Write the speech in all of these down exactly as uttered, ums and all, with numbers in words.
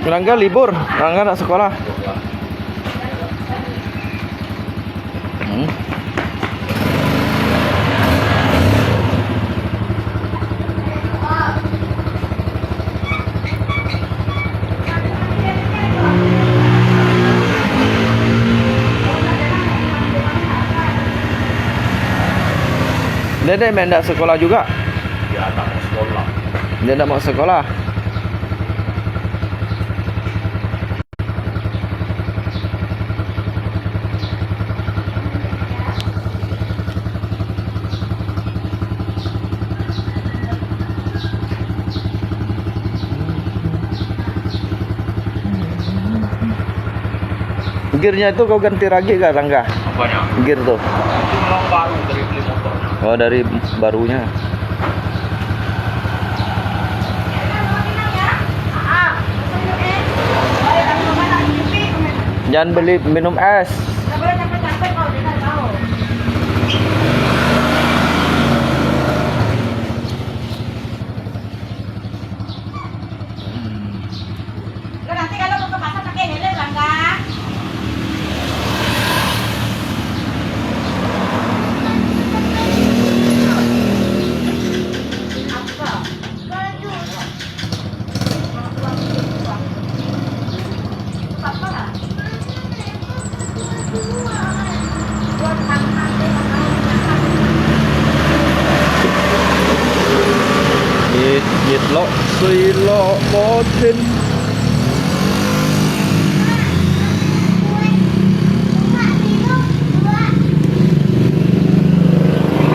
Rangga libur, Rangga ndak sekolah. Hmm. Dedek ndak sekolah juga? Dia ndak mau sekolah. Dia ndak mau sekolah. Gearnya itu kau ganti lagi kah, Rangga? Apanya? Gear tuh. Itu memang baru dari beli motornya. Oh, dari barunya. Jangan beli minum es. Lo, nanti kalau mau ke pasar pakai helm, Rangga. Nhiệt nhiệt lọ, sui lọ, bó thên.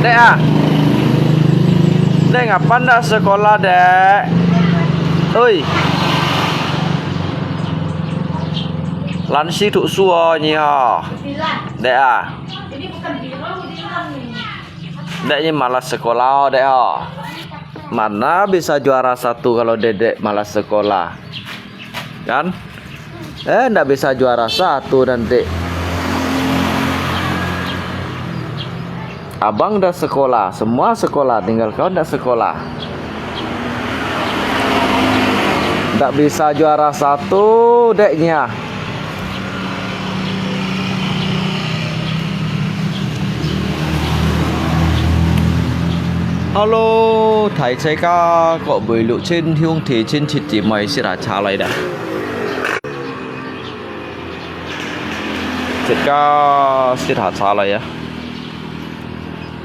Dek ah. Dek, ngapan ndak sekolah, Dek? Oi. Lan si thuk su o nyi ho. Dek ah. Dek nyi malas sekolah o, Dek ho. Mana bisa juara satu kalau Dedek malas sekolah? Kan? Eh, ndak bisa juara satu nanti. Abang udah sekolah, semua sekolah, tinggal kau ndak sekolah. Ndak bisa juara satu, Deknya. Hello，大自家各位鄉親、兄弟、親戚姊妹，食下茶來啦。自家食下茶來啊。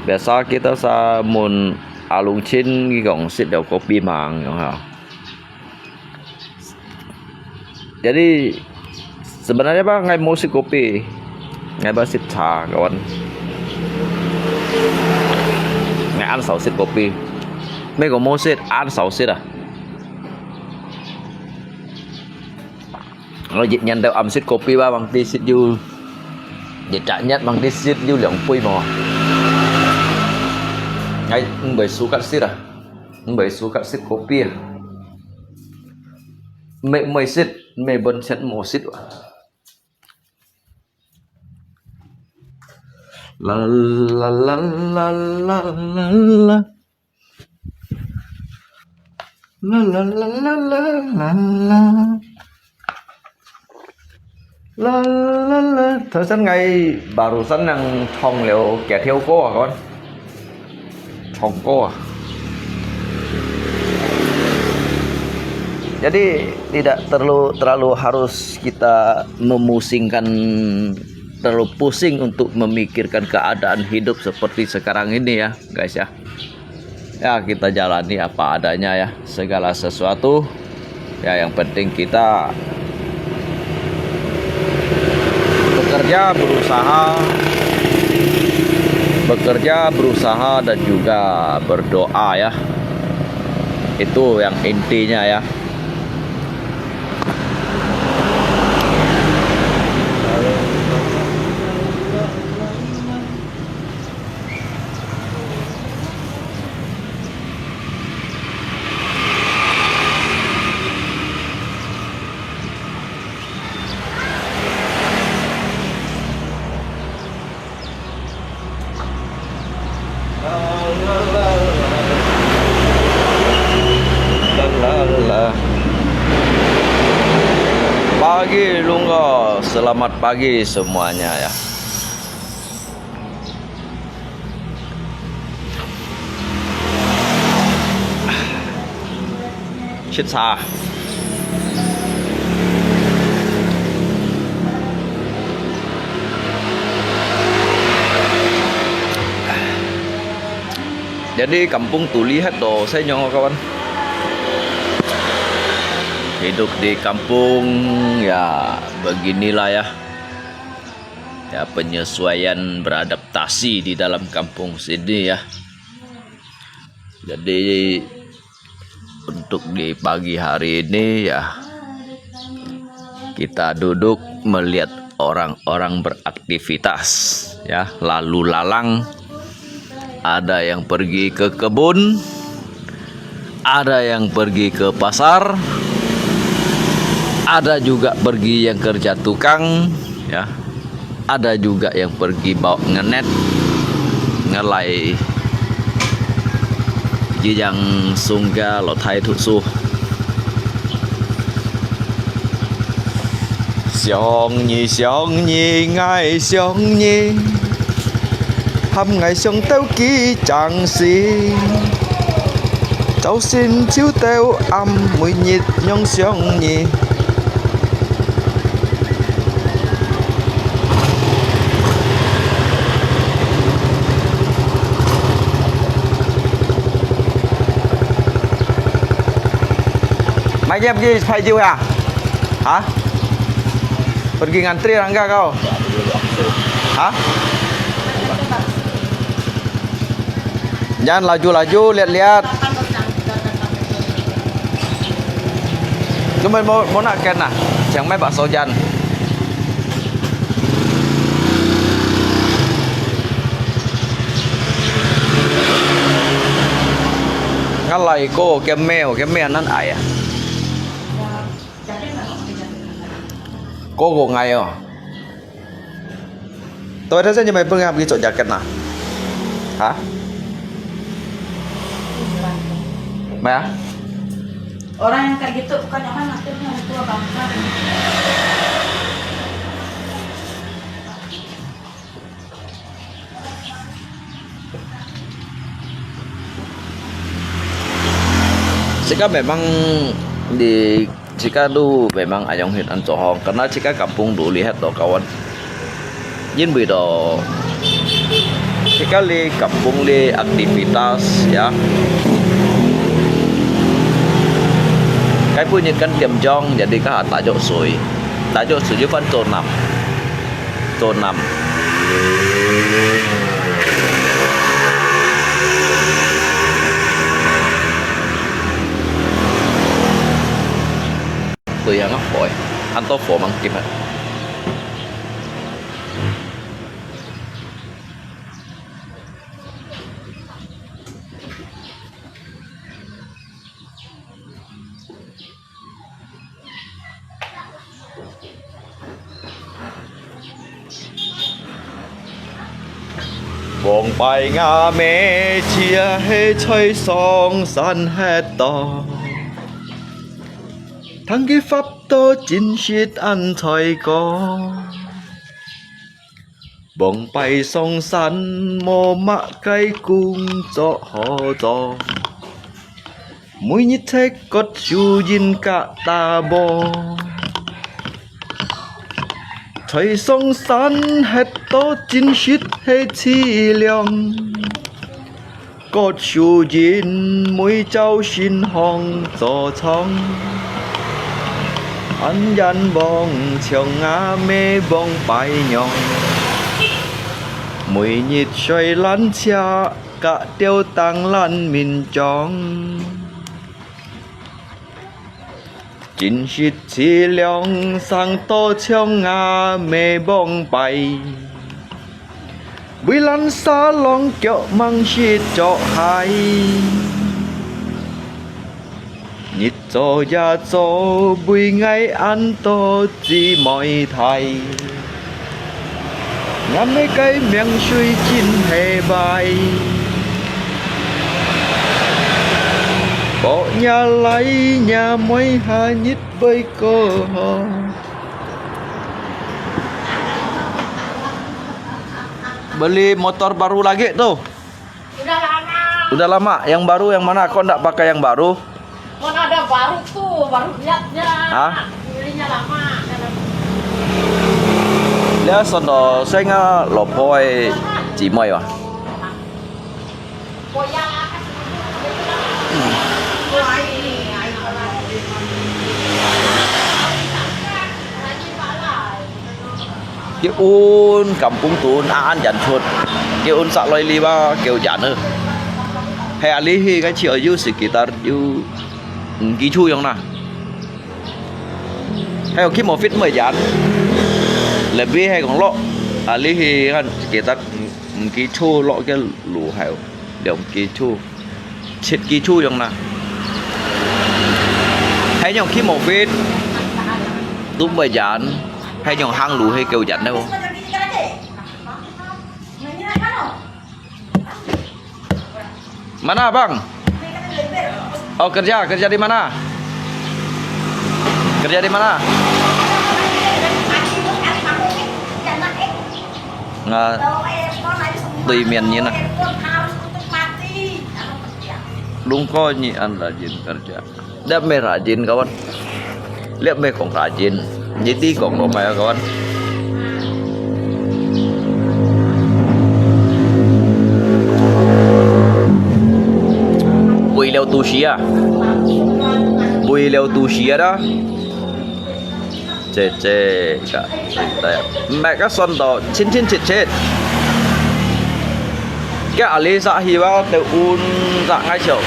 Biasa kita sa mun alung chin ngi kong sit dau kopi mang yong ha. Jadi sebenarnya apa ngai mau sit kopi, ngai ba sit cha kawan. Ngai an sau sit kopi. Mai ko mau sit an sau sit ah. Kalau jit nyan tau am sit kopi ba mang ti sit ju. Jit tak nyat mang ti sit ju liang pui mo. Ngai mbai sukat sit ah. Mbai sukat sit kopi ah. Mai mai sit, mai bon chet mo sit wa. La la la la la la la. La la la la la la la. La la la. Thời gian ngày barusan yang thong liu kia thiêu cô à con. Thong cô à. Jadi tidak terlalu terlalu harus kita memusingkan, terlalu pusing untuk memikirkan keadaan hidup seperti sekarang ini ya, guys ya. Ya, kita jalani apa adanya ya, segala sesuatu. Ya, yang penting kita bekerja, berusaha, bekerja, berusaha, dan juga berdoa ya. Itu yang intinya ya. Pagi, Lungko. Selamat pagi semuanya ya. Sip sa. Jadi kampung tu lihat to, saya nyong kawan. Hidup di kampung ya beginilah ya. Ya, penyesuaian beradaptasi di dalam kampung sini ya. Jadi untuk di pagi hari ini ya, kita duduk melihat orang-orang beraktivitas ya, lalu lalang. Ada yang pergi ke kebun, ada yang pergi ke pasar, ada juga pergi yang kerja tukang, ya. Ada juga yang pergi bawa ngenet, ngelai jijang sungga lo thai thu su. 想你，想你，𠊎想你。 喊𠊎想到佢正死，朝晨朝到暗，每日仰想你。Mai jam pergi Paijiu ya? Ha? Pergi ngantri orang kah kau? Ha? Jangan laju-laju, lihat-lihat. Cuma mau, mau nak kan lah. Siang mai bakso jan. Ngalai ko, keme, keme nan ai ah. Ko ko ngai oh. Tôi thấy sao nhưng mà bưng hap cái chỗ jaket nah. Hah? Mày ah? Orang yang kayak gitu bukan nyaman nasibnya, orang tua bangsa. Sika memang di sika tu memang ayong hin an cohong, karena sika kampung dulu lihat to kawan. Yin bui to sika li kampung li aktivitas ya. Kai pun yin kan tiam jong, jadi ka tak jok sui. Tak jok sui, yu pan to nam. Tô Nam. Tô Nam á, hôi, ăn tô phô măng kịp hả?往擺吾姆就係在上山歇到，聽佢發到真實恁在講。 往擺上山無麼个工作好做，每日在割樹蔭佮打磨。在上山歇到真實係淒涼。 割樹蔭，每朝晨行早操，恁仰望像吾姆往擺樣，每日睡懶車，佮吊凳懶眠將。 真實淒涼，生到像吾姆往擺，為懶沙朗腳吂識著鞋。日做夜做，為𠊎恁多姊妹大。 吾姆个命水真係壞，保若倈若妹下日會過好， Beli motor baru lagi tuh. Udah lama. Udah lama. Yang baru yang mana? Kok ndak pakai yang baru? Mana ada baru tuh, baru lihatnya. Hah? Belinya lama. 這算到細人老婆个姊妹吧。 佢安甘榜肚恁安全出，佢安煞來這位較遠呢。係啊，這去該去有時記得有，嗯，基礎樣啦。還有去無fit無遠，lebih係講落，啊，這去看記得，嗯，嗯，基礎落个路還有兩基礎。 七基礎樣啦。係樣去無fit，都毋會遠，係樣行路係較遠个哦。Mana, Bang? Oh, kerja, kerja di mana? Kerja di mana? Nga, tùy miền nhìn à. Đúng có như anh là dính kerja. Liak mê rajin kawan. Liak mê kong rajin. Jadi kong lo maya kawan. Bùi liao tù sì à. Bùi liao tù sì à đó. Chê chê, ka, mẹ ka son to, chin chin chit chit. Ka ali sa hi wa te un sa ngai chok.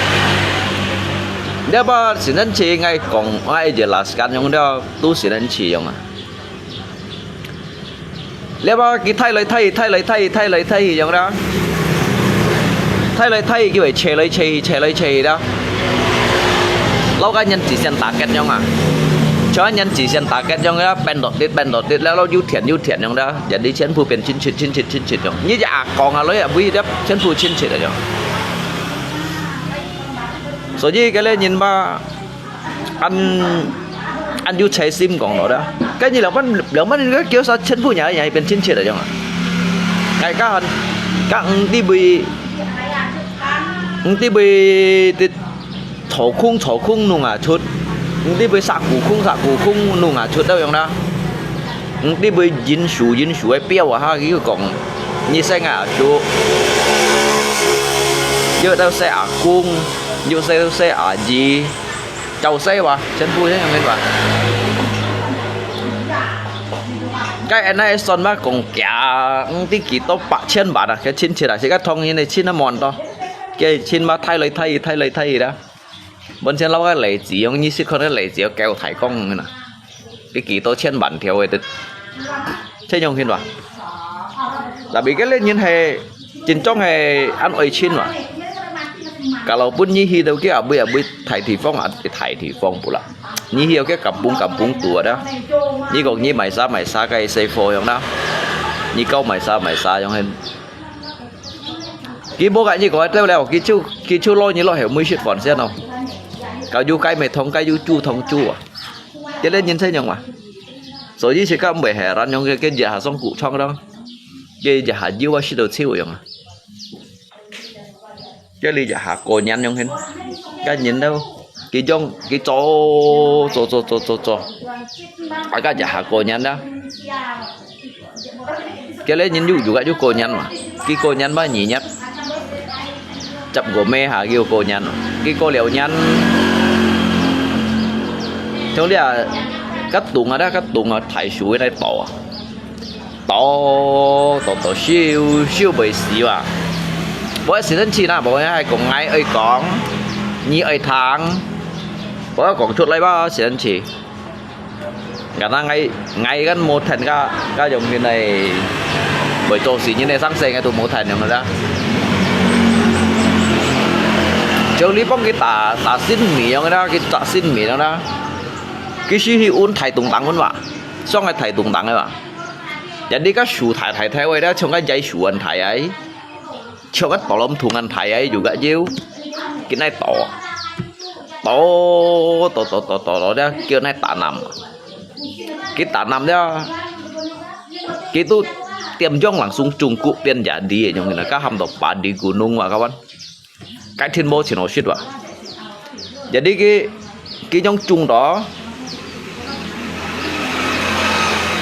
Dia ba sinan chi ngai kong ngai je las kan yong dia, tu sinan chi yong à. Dia ba ki thai lai thai, thai lai thai, thai lai thai yong dia. Thai lai thai ki wei chê lai chê, chê lai chê dia. Lau ka nyan chỉ xem target yong à. Cho nyan chỉ xem target yong dia, pen dot dit, pen dot dit, lau lau yu thian, yu thian yong dia. Jadi chin phu pen chin chit, chin chit, chin chit yong. Ni ja kong a loi a bui dia, chin phu chin chit yong. So ji cái lẽ nhìn ba ăn ăn yu chê sim kong lo da. Cái gì là bạn, là bạn cái kiểu sao chin phu nhà nhà pen chin chit yong à. Cái ka han, ka ang ti bui, ang ti bui ti 操控，操控弄啊出，你得會煞股空，煞股空弄啊出到樣啦。你得會因素，因素个表啊，哈，佢講，你細啊叔，又到細阿公，又細到細阿姨，就細話，全部一樣个話。該恁樣算嘛，講價，你得幾多百千萬啊，該親戚啊，自家同人个親都無恁多，該親嘛，太累太累太累啦。 本身老个例子，用意思可能例子要教大講个啦。佢幾多千萬條个都，這樣hin話。Tapi cái lẽ人係真正係恁愛錢嘛。Kalau pun你去到个阿妹阿妹大地方啊，大地方不啦。你去到个kampung kampung tu ada。你講你買啥買啥个細貨樣啦，你搞買啥買啥樣係。 佢無甲你講，對了，佢就，佢就落你落後，每食飯先哦。搞有雞尾湯，該有豬湯豬啊。這個人才樣嘛。所以是講袂係，咱用个，个日下上古創咯。个日下有啊，食到超樣啊。這裡日下過年樣hin，个人都，佢種，佢做，做，做，做，做，做。啊，个日下過年啦。 Kaya lẽ人有，有个有過年嘛，佢過年嘛，二月，十五尾下佢有過年嘛，佢過了年，像這啊，个冬啊，个冬啊，大樹會來倒啊，倒，倒，倒，燒，燒袂死哇。無愛時陣去啦，無愛還講𠊎愛講，你愛聽，無愛講出來吧，時陣去。 Karena𠊎，𠊎kan無聽个，个用現在會做事人个生生个都無聽用个啦。就你幫佢打，打新米用个啦，佢打新米用啦。佢是去運大東東運哇，上个大東東个哇。Jadi个樹大大大个啦，像个椰樹恁大个。 像个大榔頭恁大个，有个腰，佢來倒，倒，倒，倒，倒，倒，倒，了，佢來打南。佢打南了，佢都點樣langsung中國變jadi，樣个，該喊到padi gunung哇，kawan。該天無全好食哇。Jadi佢，佢樣種到，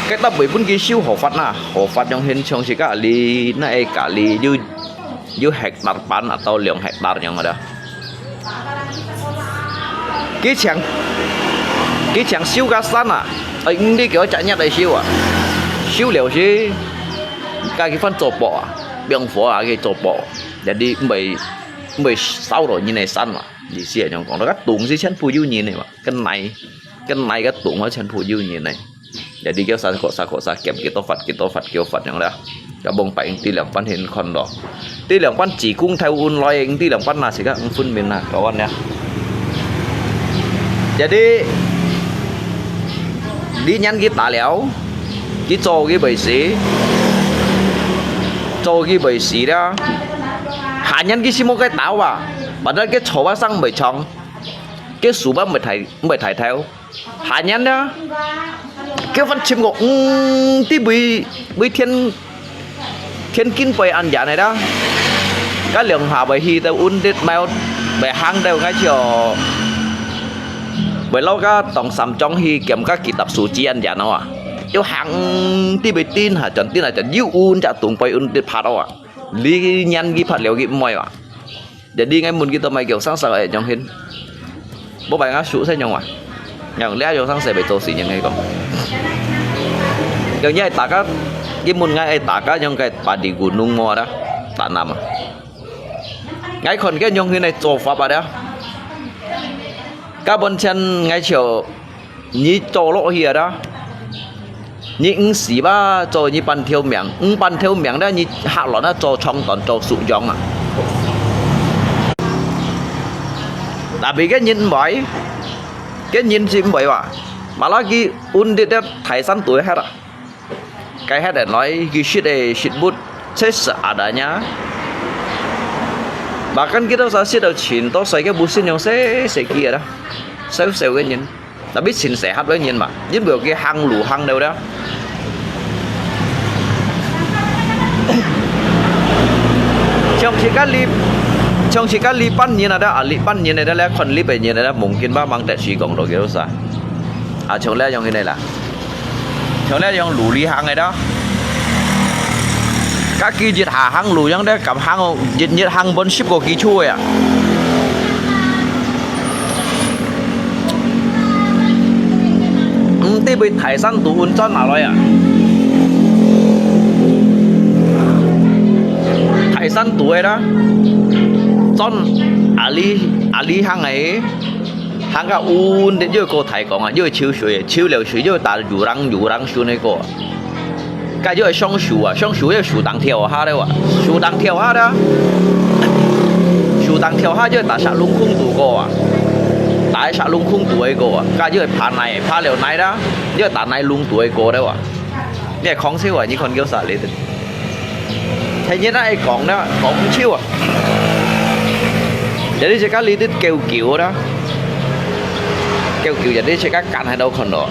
該搭尾分佢收好法呐，好法樣現象係該里，那个咖哩有，有hektar半atau兩hektar樣个啦。 佢淨，佢淨收个山啊，哎，你叫隻月來收啊，收了係，該佢翻做薄啊，用火啊去做薄，jadi毋會，毋會燒到人个山嘛，意思係恁樣講，該東西全部有人个嘛，跟泥，跟泥个東西全部有人个。 Jadi佢啥个啥个啥，減幾多發，幾多發，幾多發樣啦。該往擺，知兩班先看咯。知兩班自公頭運來，知兩班那時間五分面啊，kawan啊。Jadi，你年紀大了，佢做佢會死，做佢會死了。下年佢先無該刀啊，padahal佢坐啊生會長，佢樹板會大，會大頭。 下年呢，佢發尋過，嗯，知會，會天，天經背恁樣个啦。該兩下會去到運跌，mau，會行到該條，會落个當三莊去，兼个幾搭樹枝恁樣哦啊。又行，知會跌下轉，跌下轉，又運隻東背運跌拍哦啊。你年紀拍了佢毋會啊。 Jadi，𠊎問佢做麼个叫生生个樣形。無擺𠊎手勢樣啊。𠊎講這樣生生會做事情，𠊎講。Yang你愛大家，佢問𠊎愛大家樣个padi gunung無啦，tanam啊。𠊎看佢樣形个做法啊，這。Kapan前𠊎就 你做落去啊，你毋死吧，做你半條命，毋半條命咧，你下落啊，做長短，做樹樣啊。Tapi該人毋會，該人係毋會哇，malah佢運跌跌，大山都會歇啊。該歇等來，佢食个食物，就seadanya。Bahkan佢兜儕食到盡多細个，無信用細細个啦，小小个人。 Tapi盡適合个人嘛，因為佢行路行了了。像自家這，像自家這班人啊，啊，這班人啊，咧，看這班人啊，咧，mungkin吧，mang得時講到幾多啥。啊，像這樣个啦，像這樣路裡行个啦。 該佢一下行路樣咧，敢行哦，日日行分十個幾處个啊。毋知會大山肚運轉哪來啊？大山肚个啦，轉阿里，阿里行个。 行到運跌又過大江啊，又抽水，抽了水又打有人有人水个過。該又上樹啊，上樹又樹頂跳下了啊，樹頂跳下了啊，樹頂跳下又打石窿空肚過啊，打石窿空肚个過啊，該又爬泥，爬了泥啦，又打泥窿肚个過了啊。你係講笑啊？你看叫啥來的？ 係你那會講啦，講毋笑啊。Jadi自家這兜狗狗啦，狗狗jadi自家趕下都看到，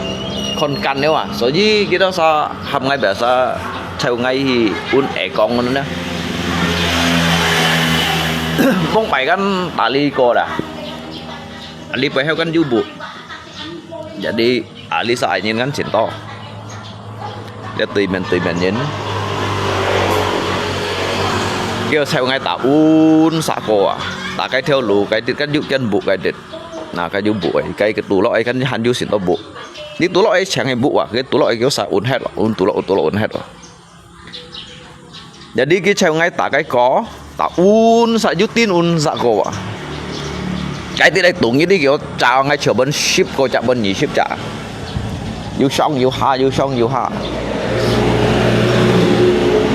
看趕了啊。所以佢兜儕喊𠊎biasa，湊𠊎去運矮講个呢。往擺間打理過啦，這背後間有屋，jadi 啊，這儕人恁盡多，這對面對面人，佢湊𠊎打運石過啊，打該條路，該兜，該有間屋該兜，那該有屋个，該个堵落个，該還有盡多屋。你堵落个牆个屋啊，佢堵落个叫儕運忒咯，運堵落，堵落運忒咯。 Jadi佢湊𠊎打該個，打運石，有定運石過啊。該兜來動一滴叫炸，𠊎湊分十個隻，分二十隻。有上有下，有上有下。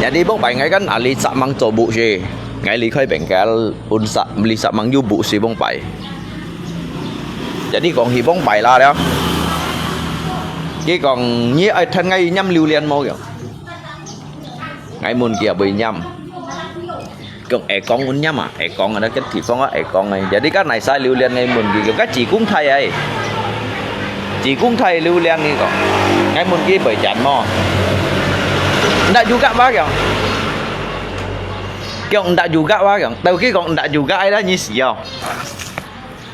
Jadi往擺𠊎間啊，這隻吂做屋時，𠊎離開Bengkel，運石，這隻吂有屋時往擺。Jadi講起往擺啦了。佢講，你愛聽𠊎念榴槤無？ 𠊎問佢也會念。講會講，𠊎念啊，會講啊，該个地方啊，會講个。Jadi該哪儕榴槤，𠊎問佢，講該自公大个，自公大榴槤，佢講。𠊎問佢會念無？ Ndak juga ba kiong. Kiong ndak juga ba kiong. Tau ki kong ndak juga ai da ni si yo.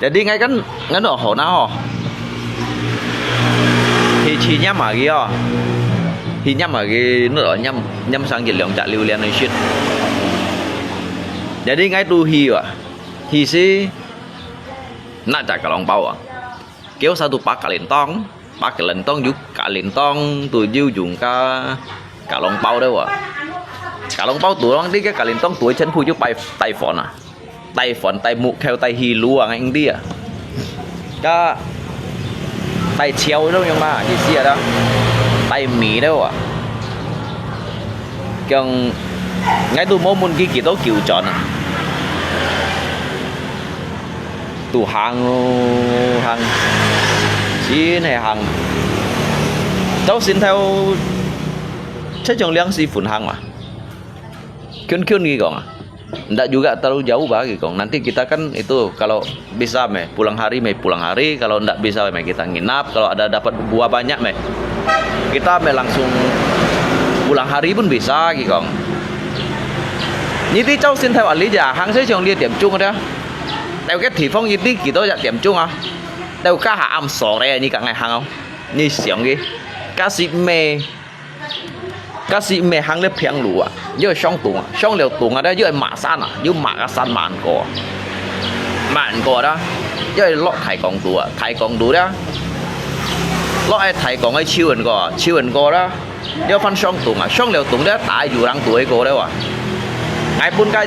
Jadi ngai kan ngan no ho na ho. Hi chi nyam ma ki yo. Hi nyam ma ki no nyam nyam sang ki liang jak liu lian ni shit. Jadi ngai tu hi wa. Hi si. Nak jak ka long pao wa. Kiu sa tu pa ka lin tong. Ba ka lin tong yu ka lin tong tu yu yung ka ka long pao de wa. Ka long pao tu long di ka ka lin tong tu chen phu yu tai tai fon a. Tai fon tai mu kheu tai hi lu ang ing di a. Ka tai chiao dong yung ma ki si a da. Tai mi de wa. Kiang ngai tu mo mun ki ki to kiu chon a. Tu hang hang. Sin he hang. Châu sin theo Thế Trường Liang si phun hang wa. Kyun kyun ki kong a. Ndak juga terlalu jauh ba ki kong. Nanti kita kan itu kalau bisa me pulang hari me pulang hari, kalau ndak bisa me kita nginap, kalau ada dapat buah banyak me. Kita me langsung pulang hari pun bisa ki kong. Ni ti Châu sin theo ali ja hang Thế Trường Liang tiệm chung da. Theo cái thị phong ni ti ki to ja tiệm chung a. Theo ka ha am so re ni ka ngai hang. Ni siang ki. Ka si me Ka si me hang le phiang lu a, yoi shong tung a, shong liu tung a, da yoi ma san a, yoi ma ka san man ko. Man ko da, yoi lo Thái Công tu a, Thái Công tu da. Lo ai Thái Công ai chiu en ko, chiu en ko da. Yoi phan shong tung a, shong liu tung da, tai yu rang tu ai ko da wa. Ngai pun ka,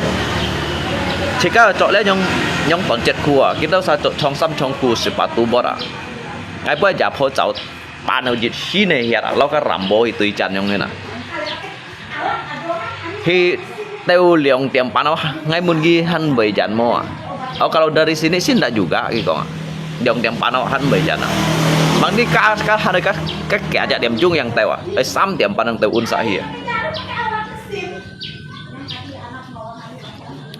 chỉ có cho lẽ nhung, nhung tòn chết khu a, kita sa cho chong sam chong khu si pa tu bot a. Ngai pun ja pho chao. Pan au yit hi ne hiat a, lo ka ram bo i tui chan yong na. Hi teu liang tiam pan au ngai mun gi han bai jan mo a. Au kalau dari sini sih ndak juga ki kong a. Liang tiam pan au han bai jan a. Mang di ka ka han ka ka kia ja tiam chung yang teu a. Ai sam tiam pan ang teu un sa hi a.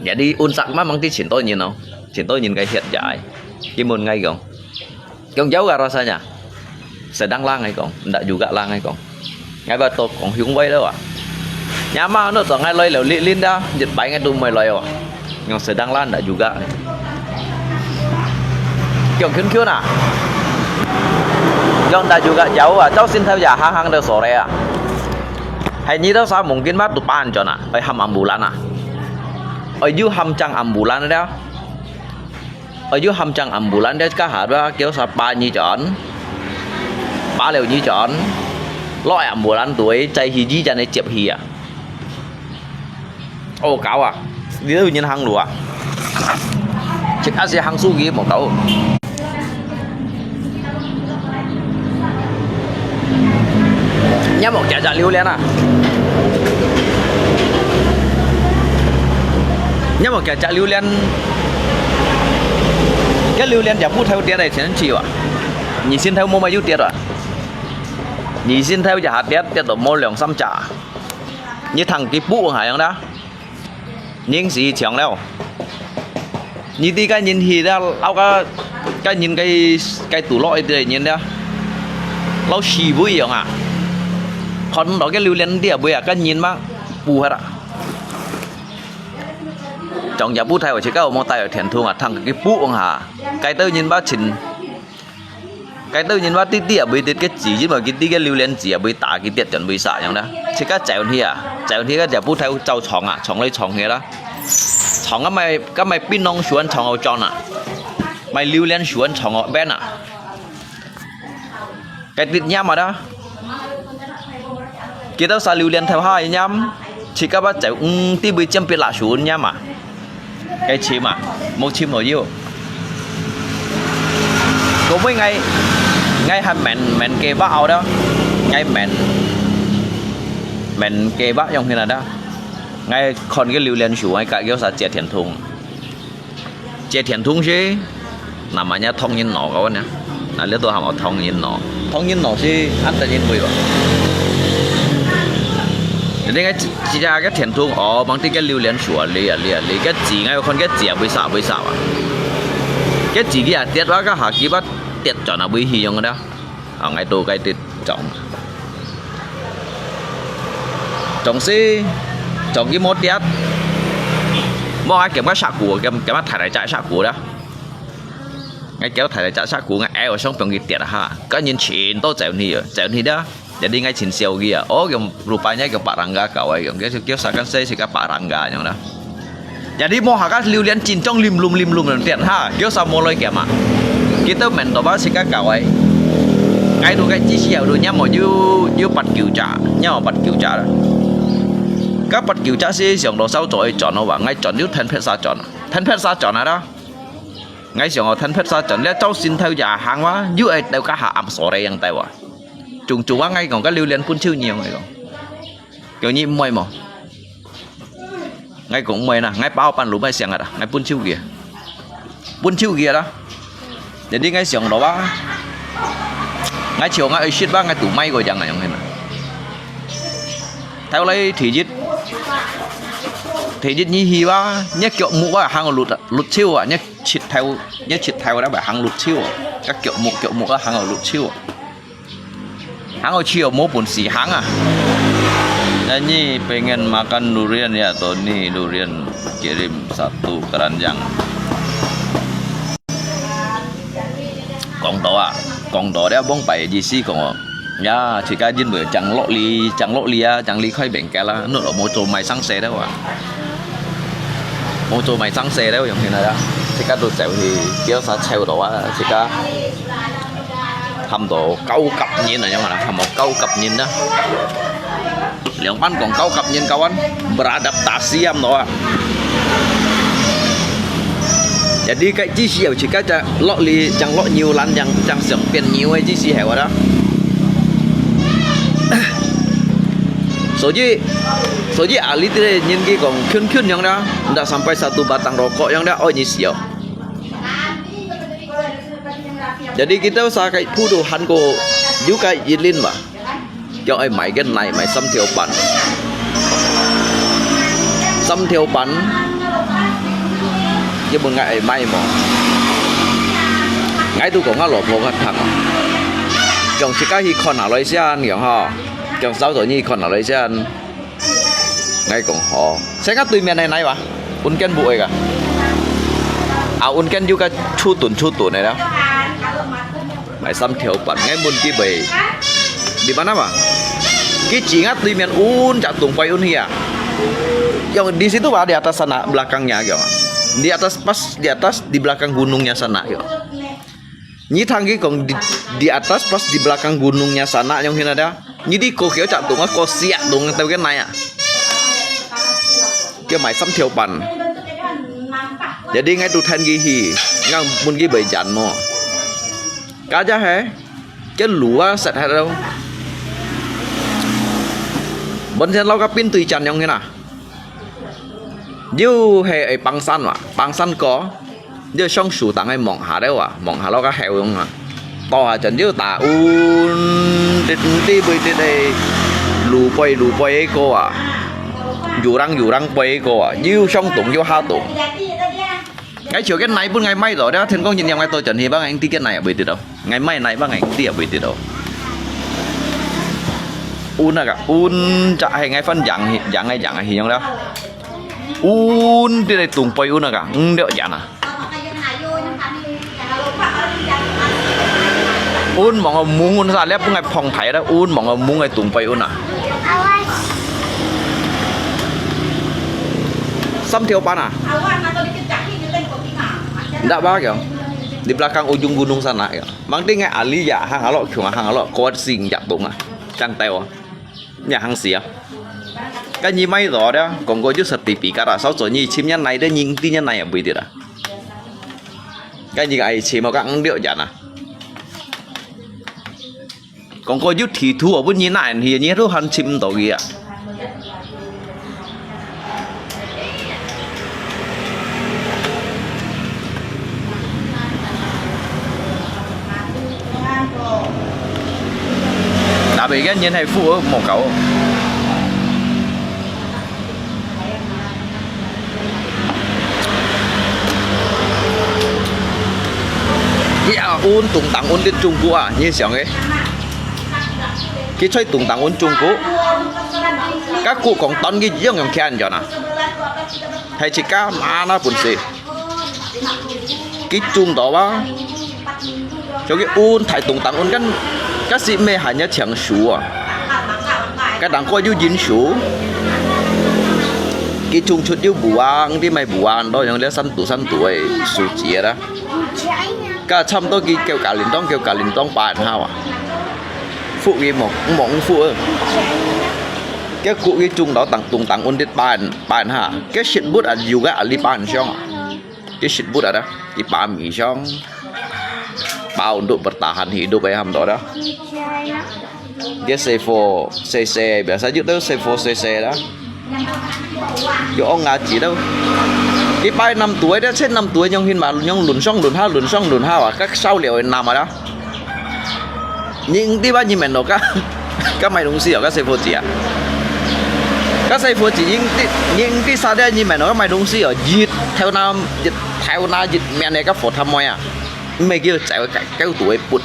Jadi un sak ma mang ti chin to nyin no. Chin to nyin ka hiat ja ai. Ki mun ngai kong. Kiong jauh ka rasanya. Sedang lang ai kong, ndak juga lang ai kong. Ngai ba to kong hiung wai lo a. Nya ma no to ngai loi lo li lin da, jit bai ngai tu moi loi wa. Ngong sedang lang ndak juga. Kiong kyun kyun a. Kiong ndak juga jauh a, Châu sin theo ya hang hang de so re a. Hai ni to sa mungkin ma tu pan chon a, oi ham ambulan a. Oi yu ham chang ambulan da. Ôi yu ham chang ambulan de ka ha ba kiêu sa pa nyi chọn. Pa lêu nyi chọn. Lọi ambulan tuai chai hi ji chan ai chep hi à. Ô cáo à. Đi đâu nhìn hàng lùa. Chết ác sẽ hàng su gì một cáo. Nhắm một kẻ chả lưu liên à. Nhắm một kẻ chả lưu liên. Cái lưu liên chả phút theo tiết này thì nó chịu à. Nhị xin theo mua mà yu tiết à. Nhị xin theo chả hạt tiết tiết tổ mua lượng xăm chả. Nhị thằng ký bút hả yang đó. Nhìn sĩ trưởng đâu. Nhìn đi cái nhìn hi đó, áo cái cái nhìn cái cái tủ lọ đi nhìn đó. Lau xì bụi yong à. Còn đó cái lưu liên đi à bụi à cái nhìn mà bù hết à. Trong nhà bút theo chỉ có một tay ở thiền thung à thằng cái bút hả. Cái tớ nhìn bác trình. Cái tự nhiên bác tí tí à bụi tiết cái chỉ chứ mà cái tí cái lưu liên chỉ à bụi tá cái tiết chọn bụi xả nhong đó. Chỉ có chèo hi à, chèo hi cái chèo bút theo châu chọn à, chọn lấy chọn hi đó. Chọn cái mày cái mày pin nông xuân chọn ở chọn à. Mày lưu liên xuân chọn ở bên à. Cái tiết nhắm mà đó. Kita sa liu lian thau ha nyam, chỉ có bắt chèo ung tí bụi chém pit lạ xuân nhá mà. Cái chim mà, một chim mà yêu. Có mấy ngày, ngày hai mẹn mẹn kê bác ao đó, ngày mẹn mẹn kê bác yong hi là đó, ngày còn cái liu lian xuân ngày cả kiểu sa chia thiền thùng. Chia thiền thùng chứ. Nà mà nhá thông nhìn nó có nè. Nà liu tô hàm ở thông nhìn nó. Thông nhìn nó chứ ăn ta nhìn bụi bả. Jadi ngai chia cái thiền thùng ó, mang tí cái liu lian sủa li à li à li. Cái chỉ ngai con cái chỉ à bụi xạ bụi xạ à. Cái chỉ kia tiết bác cái hà kia bác tiết chọn à bụi hi yong đó. Ở ngai tô cái tiết chọn. 總是，總之無跌，無愛減个石股，減，減啊大大隻石股啦。𠊎叫大大隻石股，𠊎愛想放佢跌啊哈，該人全都走去啊，走去啦。Jadi𠊎盡笑佢啊，哦，用rupa-nya用白人家搞个，用叫，叫啥个事，係个白人家樣啦。Jadi無下个榴槤真正淋淋淋淋淋跌哈，叫啥無來減啊？佢都問到吧，自家搞个。𠊎都个知識有都，若無有，有八九隻，若有八九隻啦。該八九隻係想到少做一轉咯吧，𠊎轉又ten percent轉，ten percent轉啊啦。 𠊎想哦，ten percent轉，這朝晨頭也行哇，又愛到該下暗所來樣到哇。總總啊，𠊎講該榴槤分手你用，𠊎講，有你毋會無？𠊎講毋會啦，𠊎包辦路賣相啊啦，𠊎分手佢啊，分手佢啊啦。Jadi𠊎想到啊，𠊎想𠊎愛食吧，𠊎都買過樣啊，樣个嘛。頭來第一，第一你去哇，你腳目啊，行路，路手啊，你 膝頭，你膝頭了，行路手哦，該腳目，腳目啊，行路手哦。行路手哦，無本事行啊。Nyanyi pengen makan durian ya, Tony, durian kirim satu keranjang. 講到啊，講到了，往擺意思講哦， 呀，自家因為正落雨，正落雨啊，正離開bengkel啦，你都無做賣生事了啊。無做賣生事了，用現在啊，自家都走去，叫啥臭到啊，自家喊到高級人啊，樣啊，喊到高級人啊。 兩班講高級人，kawan，beradaptasi啊，毋到啊。Jadi，該只時候自家正落雨，正落雨，正，正想變牛个只時候啊。所以，所以啊，你這个年紀講，近近樣啦，ndak sampai satu batang rokok樣啦，愛你死哦。Jadi，kita usaha kayak puduhan ko juga ilin ba. 叫愛買个奶，買三條半。三條半，你問𠊎愛買無？𠊎都講𠊎老婆較聽啊。講自家去看下來先，講吼，講早早你去看下來先。𠊎講好，先个對面个奶哇，ungken buat ka？啊，ungken juga cutun cutun个啦。 買三條半，𠊎問佢買，di mana ba？佢指啊對面un隻東背un去啊。Yang di situ ba, di atas sana, belakangnya yang. Di atas, pas di atas, di belakang gunungnya sana yang. 你聽佢講 di, di atas pas di belakang gunungnya sana yang hina dia. 你知過幾隻洞啊，過四隻洞啊，到个哪啊？叫買三條半。Jadi𠊎都聽佢去，𠊎問佢買錢無？Kaja he，个路啊，實在咯。本身老个邊對錢樣个啦。 又係會放山哇，放山歌，又上樹頂个望下了哇，望下落个後用啊。到下陣又打un，跌，跌，跌，跌，路背，路背个歌啊，有人，有人背个歌啊，又上洞又下洞。 𠊎就个奶分𠊎買到，了天光日夜𠊎到陣去，幫𠊎滴个奶也袂得到，𠊎買奶幫𠊎滴也袂得到。Un啊个，un隻係𠊎分養去，養个養个去用了。Un滴个東背un啊个，五六日啊。Un望个蒙un啥，了分𠊎放牌了，un望个蒙个東背un啊。三條半啊。 Ndak ba kaya. Di belakang ujung gunung sana kaya. Mang ting ngai ali ya hang alok, kiung hang alok, kuat sing ya tong ah. Chang tai wa. Nya hang sia. Kan nyi mai do dia, kong ko ju sertifikat ah, sao zo nyi chim nya nai de, nyi ti nya nai ya bui ti da. Kan nyi ai chim ka ang dio jan ah. Kong ko ju thi thu, bun nyi nai, nyi thu han chim do ya. Tapi kan nyen hai fu mo kau. Ya, un tung tang un dit chung ku ah, nyi siang eh. 佢在東東運種穀，該穀講斷佢樣樣牽人啊，係自家媽那本事。佢種到啊，就佢運大東東運，該該時乜還要搶手啊，該當過又忍手，佢種出又無啊，你買無啊，都用了三度三度个手指啦。 該差毋多佢叫價連當，叫價連當百下啊。福佢莫莫福啊。該穀佢種到當東東運啲百百下，該食物啊有个啊哩百上啊。該食物啊，佢把米上，把untuk bertahan hidup ai ham đó đó. Dia sefo sese, biasa juga tu sefo sese lah. Yo ong ngaji tu. Kipai năm tuổi đó, chết năm tuổi nyong hin mà nyong lùn song lùn ha lùn song lùn ha à, các sáu liều năm à đó. Nhưng đi ba nhìn mèn nó các các mày đúng xí ở các sefo chỉ à. Các sefo chỉ nhưng đi nhưng đi xa đây nhìn mèn nó các mày đúng xí ở dịch theo năm dịch theo na dịch mèn này các phổ tham môi à. Mày kêu chạy cái kéo tuổi bụt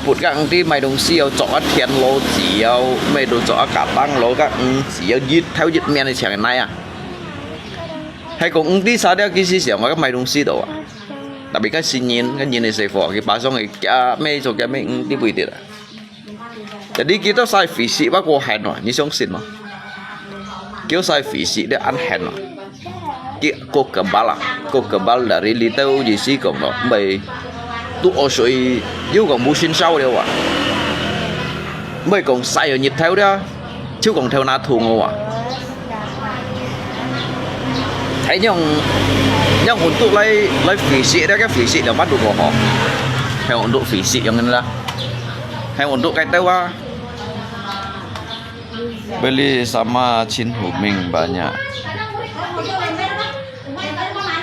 不過你買東西要做啊田螺子要，買到做啊咖啡螺个，嗯，是要一頭一面的錢來啊。還講你啥了，其實想我買東西的啊。Tapi kan si nyin, kan nyin ni sefo, kita pasang eh, kaya may so kaya may, mm, di pwede lah. Jadi kita saya fisik ba ko hen, ni song sin ma. Kita saya fisik dia an hen ma. Ki ko kebal lah, ko kebal dari litau je si kong lo, bai tu o sui, yu kong bu sin sao liao wa. Bai kong sai yo nyit thau dia, chiu kong thau na thung wa. Hai nyong, nyong untuk lai, lai fisik dia ke fisik dia madu ko ho. Hai untuk fisik yang ni lah. Hai untuk kai tau wa. Beli sama Chin Hu Ming banyak.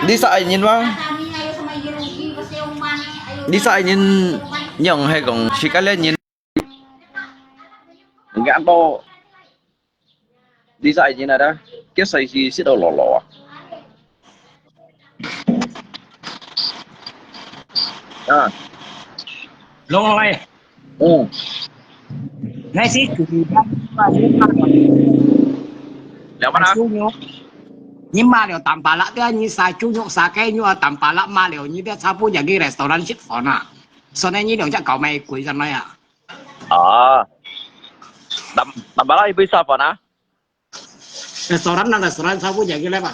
Di sa ai nyin wa? Di sa ai nyin nyong hai kong si ka le nyin. Nggak to. Di sa ai nyin ada. Ke sai si si do lo lo. Ah. Long lai. Oh. Nai si tu ni ba ni ma ni ma. Liao mana? Ni ma liao tambah lah dia ni sa cu nyok sa kai nyok tambah lah ma liao ni dia cabu jadi restoran sit fona. So nai ni liao jak kau mai kui kan ya. Ah. Tam tambah lah ibu sa fona. Restoran na restoran sabu jadi lepa.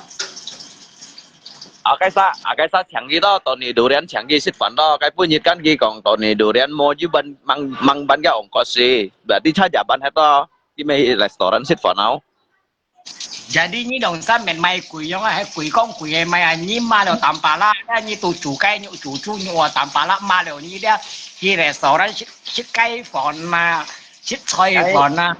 Akai sa, akai sa changi to, Tony Durian changi sit fan to, kai pun yit kan ki kong Tony Durian mo ju ban mang mang ban ka ong ko si. Berarti cha jaban hai to, ki me restoran sit fan au. Jadi ni dong sa men mai kui yong hai kui kong kui mai a ni ma lo tampala, ni tu cu kai nyu cu cu nyu tampala ma lo ni dia, ki restoran sit sit kai fan ma, sit choi fan na.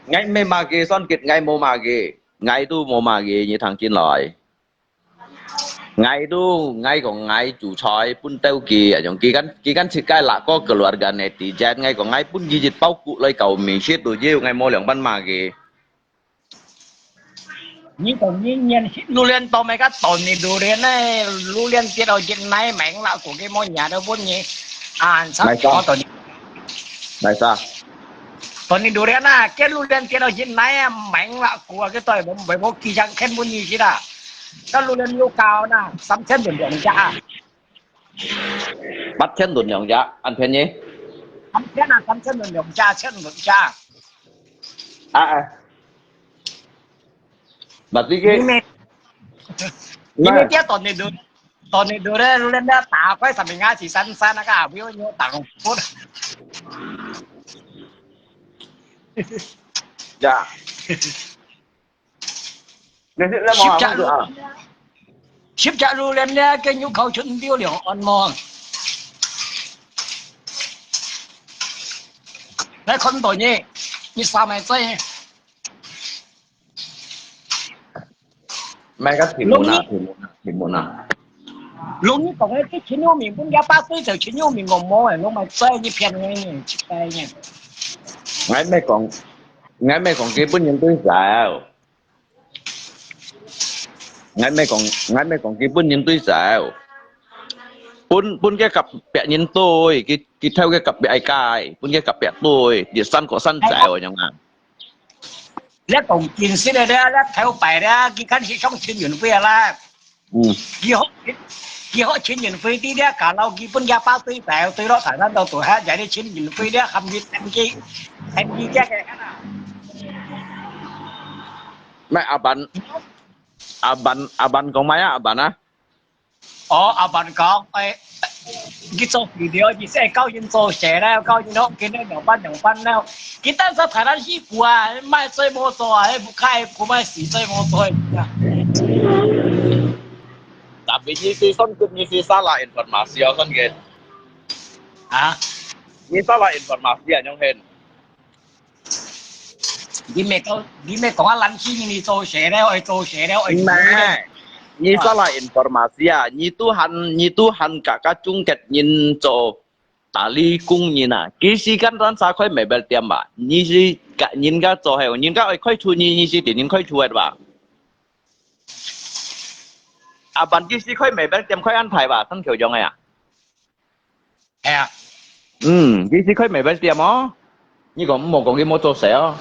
Ngai me ma ki son kit ngai mo ma ki. Ngai tu mo ma ki, nyi thang kin loi. Ngai tu, ngai kong ngai cu choi pun teu ki, ayong ki kan, ki kan sit kai la ko keluarga netizen, ngai kong ngai pun ki jit pau ku loi kau mi sit tu jiu, ngai mo liang ban ma ki. Ni kong ni nyen sit lu lian to mai ka ton ni du lian nai, lu lian tiet au jit nai meng la ku ki mo nya do pun ni. An sa ko ton ni. Nai sa. Tony Durian na, ke lu lian tiet au jit nai a meng la ku a ke toi bom bai bo ki chang khen bu ni si da. Ka lu lian yu kao na, sam chen dun liang ja. Bat chen dun liang ja, an phen ni. Sam chen na, sam chen dun liang ja, chen dun ja. Ah ah. Bat ti ke. Ni me. Ni me tiet Tony Durian. Tony Durian lu lian da ta kai sa mi nga si san san na ka, bu yu tang put. Ya. Ni sit le mo. Sip ja lu. Sip ja lu lian le ke nyu khau chun diu liang on mo. Nai kon to ni, ni sa mai zai. 買个題目啦，題目啦，題目啦。 Long ni kong ai ti chin yu min bun ya pa tui zai chin yu min ngom mo ai, long mai zai ni pian ngai ni, chi kai ni. 𠊎毋係講，𠊎毋係講佢本人對手，𠊎毋係講，𠊎毋係講佢本人對手。分，分个隔壁人對，佢，佢偷个隔壁个，分个隔壁對，第三个山寨哦，樣啊。你講真實个咧，你頭擺咧，佢開始上陳雲輝啊啦。嗯。佢好，佢好陳雲輝啲咧，搞到佢分佢爸對待，對落台灣到到下，就係陳雲輝咧，含佢，含佢，含佢个个啦。咩阿文？阿文，阿文講咩啊？阿文啊？ 哦，阿文講，誒，佢做video，佢先教人做事咧，教人學緊咧，兩班兩班咧。佢當時台灣師傅啊，賣水無做啊，迄不開苦賣死水無做啊。Tapi你是算good，你是salah informasi，哦，算good。啊？你salah informasi啊，樣形。 你咪講，你咪講啊，懶尸人你做事了，愛做事了，愛做事了。咩？你salah informasi啊！你都還，你都還甲，甲中國人做打理工人啊！佢時間單儕開mebel店吧？你是甲人家做係，人家愛開除你，你是對人開除个吧？啊，ban佢是開mebel店，開恁大吧？生條樣个啊！ 係啊。嗯，佢是開mebel店哦。你講，莫講佢無做事哦。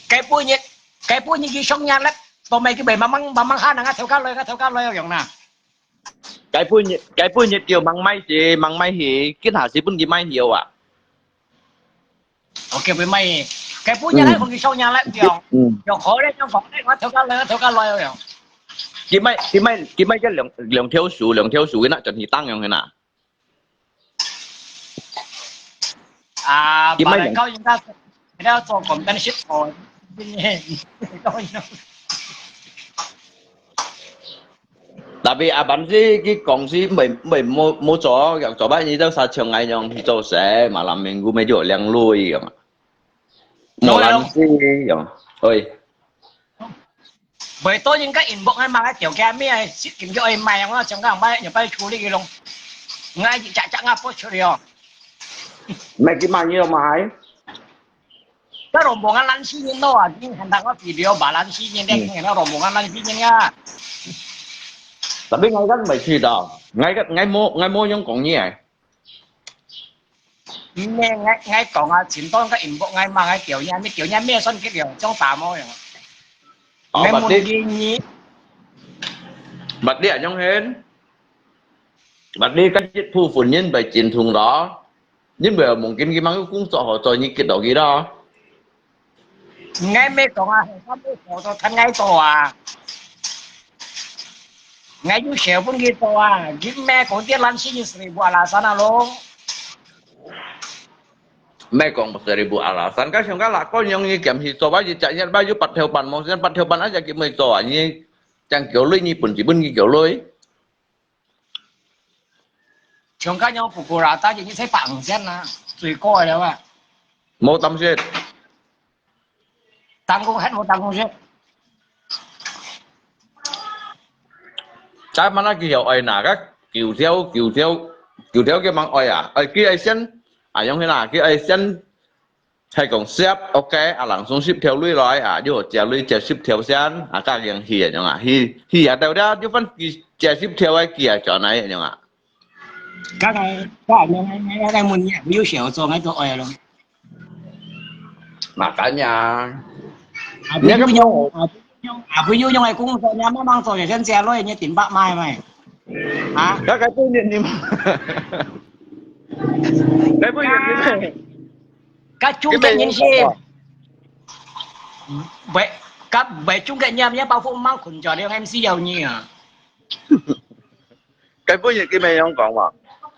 該半日，該半日佢上夜咧，都毋係佢會慢慢，慢慢喊人啊，頭家來，啊，頭家來，有用啦。該半日，該半日叫吂賣去，吂賣去，今下是分佢賣去啊。 OK，會賣。該半日還講佢上夜咧，用，嗯。用好咧，用好咧，我頭家來，我頭家來，用。佢賣，佢賣，佢賣个兩，兩條樹，兩條樹，佢那轉去當用个啦。啊，佢賣兩，把來教人家，人家做工，但是哦，Tapi阿文是佢講是袂，袂無，無做，若做擺你兜殺像𠊎樣去做事，malam minggu乜就領鐳个嘛。無人知樣，喂。袂多應該inbox𠊎嘛，條件咩，事情就愛賣，我想講買，又擺處理个咯。𠊎一隻隻啊，不處理哦。買去買，你有買？ 該rombongan lansia咯啊，你看到我video吧，lansia咧，你看到rombongan lansia啊。Tapi𠊎kan毋係去到，𠊎个，𠊎無，𠊎無用講你誒。毋係，𠊎，𠊎講啊，前段个inbox𠊎嘛，𠊎叫你，你叫你咩算佢了，將打毛樣。哦，𠊎問你，你。But你，but你啊，樣形。But你个一部分人被精通咯。 因為mungkin佢吂有工作好做，你激到佢咯。𠊎乜講啊，佢吂有好做，聽𠊎做啊。𠊎有事分佢做啊，佢乜講啲lansia seribu alasan啊咯。乜講seribu alasan，該像該啦，講樣你兼去做，我一隻月，我有八條半，無時間八條半，啊，隻佢毋做啊，你正叫鐳，你分就分佢叫鐳。 像該樣pukul rata一日才百五千啊，最高个了啊。無擔心。當公係無當公司。Cak mana佢曉愛拿个九條，九條，九條佢吂愛啊？愛佢愛先，啊，用去啦，佢愛先 係講十，OK，啊，langsung十條鐳來啊，又借鐳借十條先，啊，加樣去啊，樣啊，去，去啊，到了，又分佢借十條个，佢啊，轉來樣啊。該个，該个，𠊎，𠊎，𠊎問你，有想做，𠊎都愛咯。Makanya，啊，你个朋友，啊，朋友，啊，朋友用个工作，你慢慢做，有先借鐳，你頂白買賣，啊？該个不能你，該不能你。 該中國人係，喂，該喂中國人，你包袱吂睏著，你MC要你啊。該本日佢乜樣講嘛？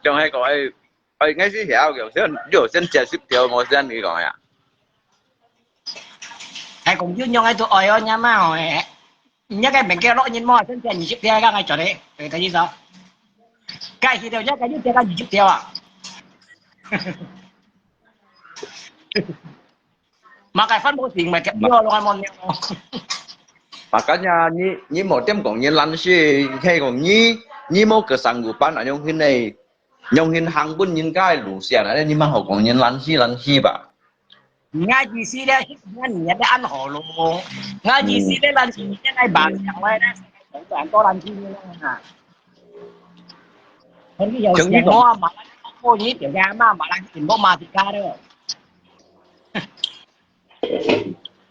像係講，哎，哎，𠊎係曉个，先，你有先借十條，無先你講呀。係講有用个都愛哦，你嘛哦，哎。 你个名叫落人麼？真正二十條个，𠊎做你，對，等於說，該去到，你个又跌到二十條啊！Makanya，反正無定，咪跌掉咯，𠊎無了。Makanya，你，你無點講人懶尸，係講你，你無个上古班啊，用迄个，用迄行本人家个路線啊，你嘛好講人懶尸，懶尸吧？ 𠊎意思咧，𠊎你也恁好咯。𠊎意思咧，咱今天來辦上來咧，很多人去那啊。看你有錢無啊？馬來西亞過年，條个阿媽馬來西亞無馬自家了。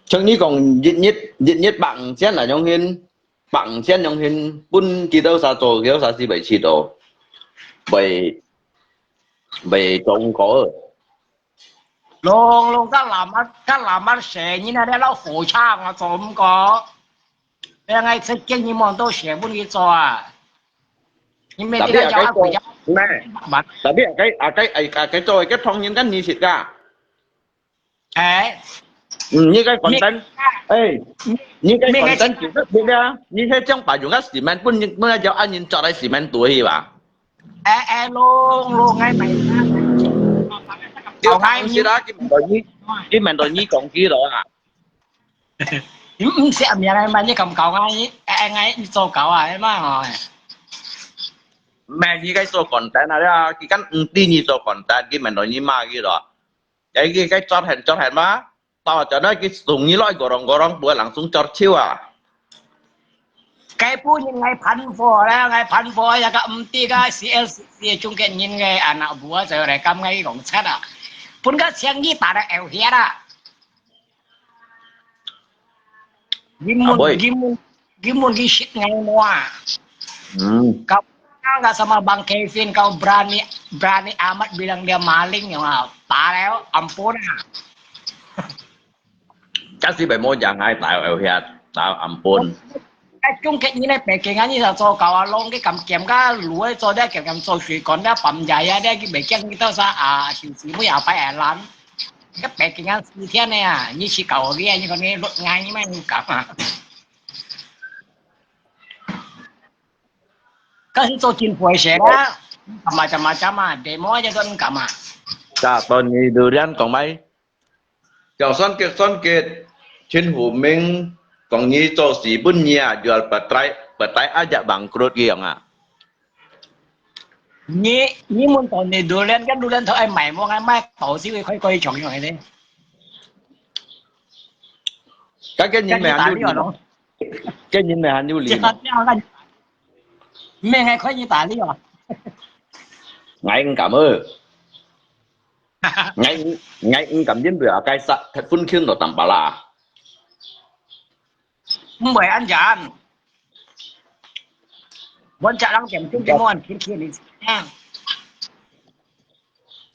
像你講一日一日百五千啊，樣形，百五千樣形，分幾多儕做，幾多儕是袂食到，袂袂做毋過。弄弄个老妈个老妈死，你那个老火车啊，做毋過。 你愛出錢，你莫都寫分佢做啊。你每日都叫佢做，咩？Tapi啊，該啊該啊該做个唐人个你識个？哎，嗯，你个content，哎，你个content就特別啊！你係將把用个cement分分个叫安人做來cement度去吧？哎哎，弄弄，愛買。就係啦，佢問到你，佢問到你講幾多啊？ 你毋識名个嘛，你敢教𠊎？哎，𠊎你做教啊，係嘛？咩？你該做content啊？佢敢毋知你做content，佢問到你嘛佢咯？哎，佢該做很做很嘛？到咗那佢送你來gorong gorong，不會langsung做手啊？該不人𠊎盤貨啦，𠊎盤貨呀，个毋知个CLCC中間人个anak buah就來跟𠊎講出啊，分个生意打到out血啊！ Gimun, gimun, gimun gisit ngai mua. Hmm. Kau ka sama Bang Kevin, kau berani, berani amat bilang dia maling, ya, tahu, ampun ah. Kasi bai mo jang ai tahu, eh, hiat, tahu, ampun. Cái chung cái như này, bề kia ngay như là cho cậu à, long cái cầm kiếm cái lúa cho đấy, kiếm kiếm cho suy con đấy, bấm dài á đấy, cái bề kia như tao sa à, xin xin mới à phải à lắm. Cái bề kia ngay xí thiên này à, như xí cậu kia, như con này luật ngay như mày như cậu à. Cái hình cho chín phổi sẽ đó, mà chả mà chả mà, để mối cho con cậu mà. Chà, tuần này đưa đến con mày. 叫選舉，選舉，陳福明講你做事本業啊，jual petai，petai aja bangkrut个樣啊。你，你們到你榴蓮跟榴蓮頭愛買無？愛買到時會開開場用个咧。該个人咪還有理嘛？該人咪還有理嘛？這樣，這樣，那，咩愛看你打理哦。𠊎毋敢哦。 𠊎，𠊎毋敢因為啊，該殺，分牽到Tampalak啊。毋會恁樣。阮隻人點中間，阮牽牽你。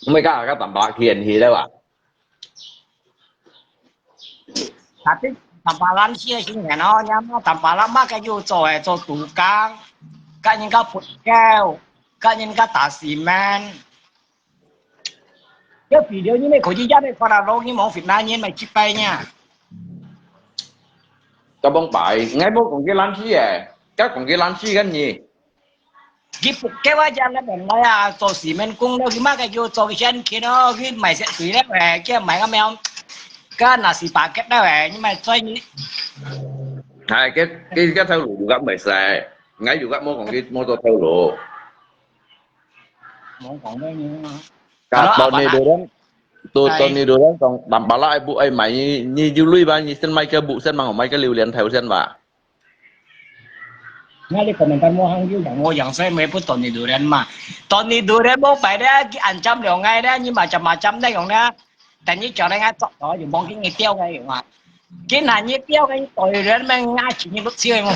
毋會，該，該Tampalak牽去了啊。Tapi Tampalak先先哦，你看Tampalak嘛，該有做誒，做杜江，甲人家佛教，甲人家打cement。 要比了，你乜可以，也乜看到老人無fit那人，乜失敗呢。該幫擺，𠊎無講佢爛死誒，該講佢爛死个呢。佢不，該我講个本來啊，做cement工了，佢嘛个叫做先去咯，佢賣食水了誒，叫賣个咩？該nasi paket了誒，你賣菜呢？哎，該，該，該頭路有个賣使，𠊎有个無講佢無做頭路。 無講咩呢？Ka Tony Doran, tu Tony Doran講，Tampalak ai bu ai mai，你有鐳吧？你先買个bu先嘛，好買个榴莲頭先吧。那你可能跟我行有人，我樣衰，没不Tony Doran嘛。Tony Doran無擺咧，佢安站了，哎咧，你macam-macam咧用咧。 等你叫人家捉到，就望見你掉个嘛。今下你掉个，你對人们拿起你不去么？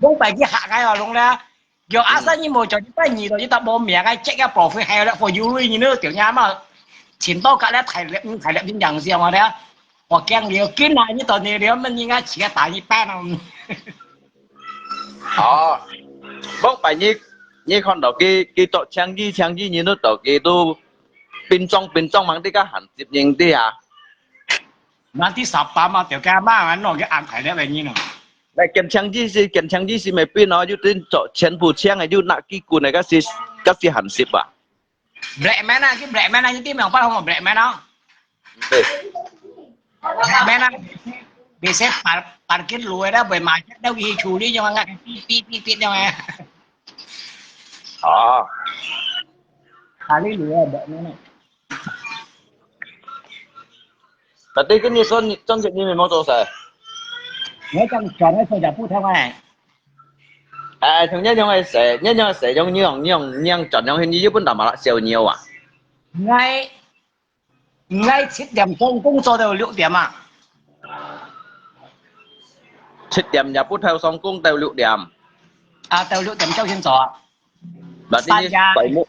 弄白去吓个哦，弄了。有阿三你无叫你拜二了，你都无名个，这个保护还有了，我有你那掉伢嘛，请到个了，太了，太了，你讲笑嘛的。我讲了，今下你到你了，么人家起个打一半了。 哦，莫擺你，你看到佢，佢做生意，生意，你都到佢都變裝，變裝，忙啲个閒接應啲啊。那第十八嘛，條街嘛，安到佢安排了个人咯。來，跟生意是，跟生意是沒變哦，就等做全部請个，就拿幾個那个是，个是閒接啊。 Black man啊，佢black man啊，你知咩？白話講black man啊？Black man啊，bisa par-，parkir luar dah，會買，都去處理樣啊，嗶嗶嗶嗶樣啊。哦。Kali luar black man啊。Tadi kan你說你，上次你沒有做啥？我講轉來說講不通哎。哎，同你樣个事，你樣个事，用你用你用你用轉用，你日本大馬拉小鳥啊？𠊎，𠊎七點鐘工作到六點啊。七點也不偷上工到六點。啊，到六點朝晨早啊。那你三點。白目。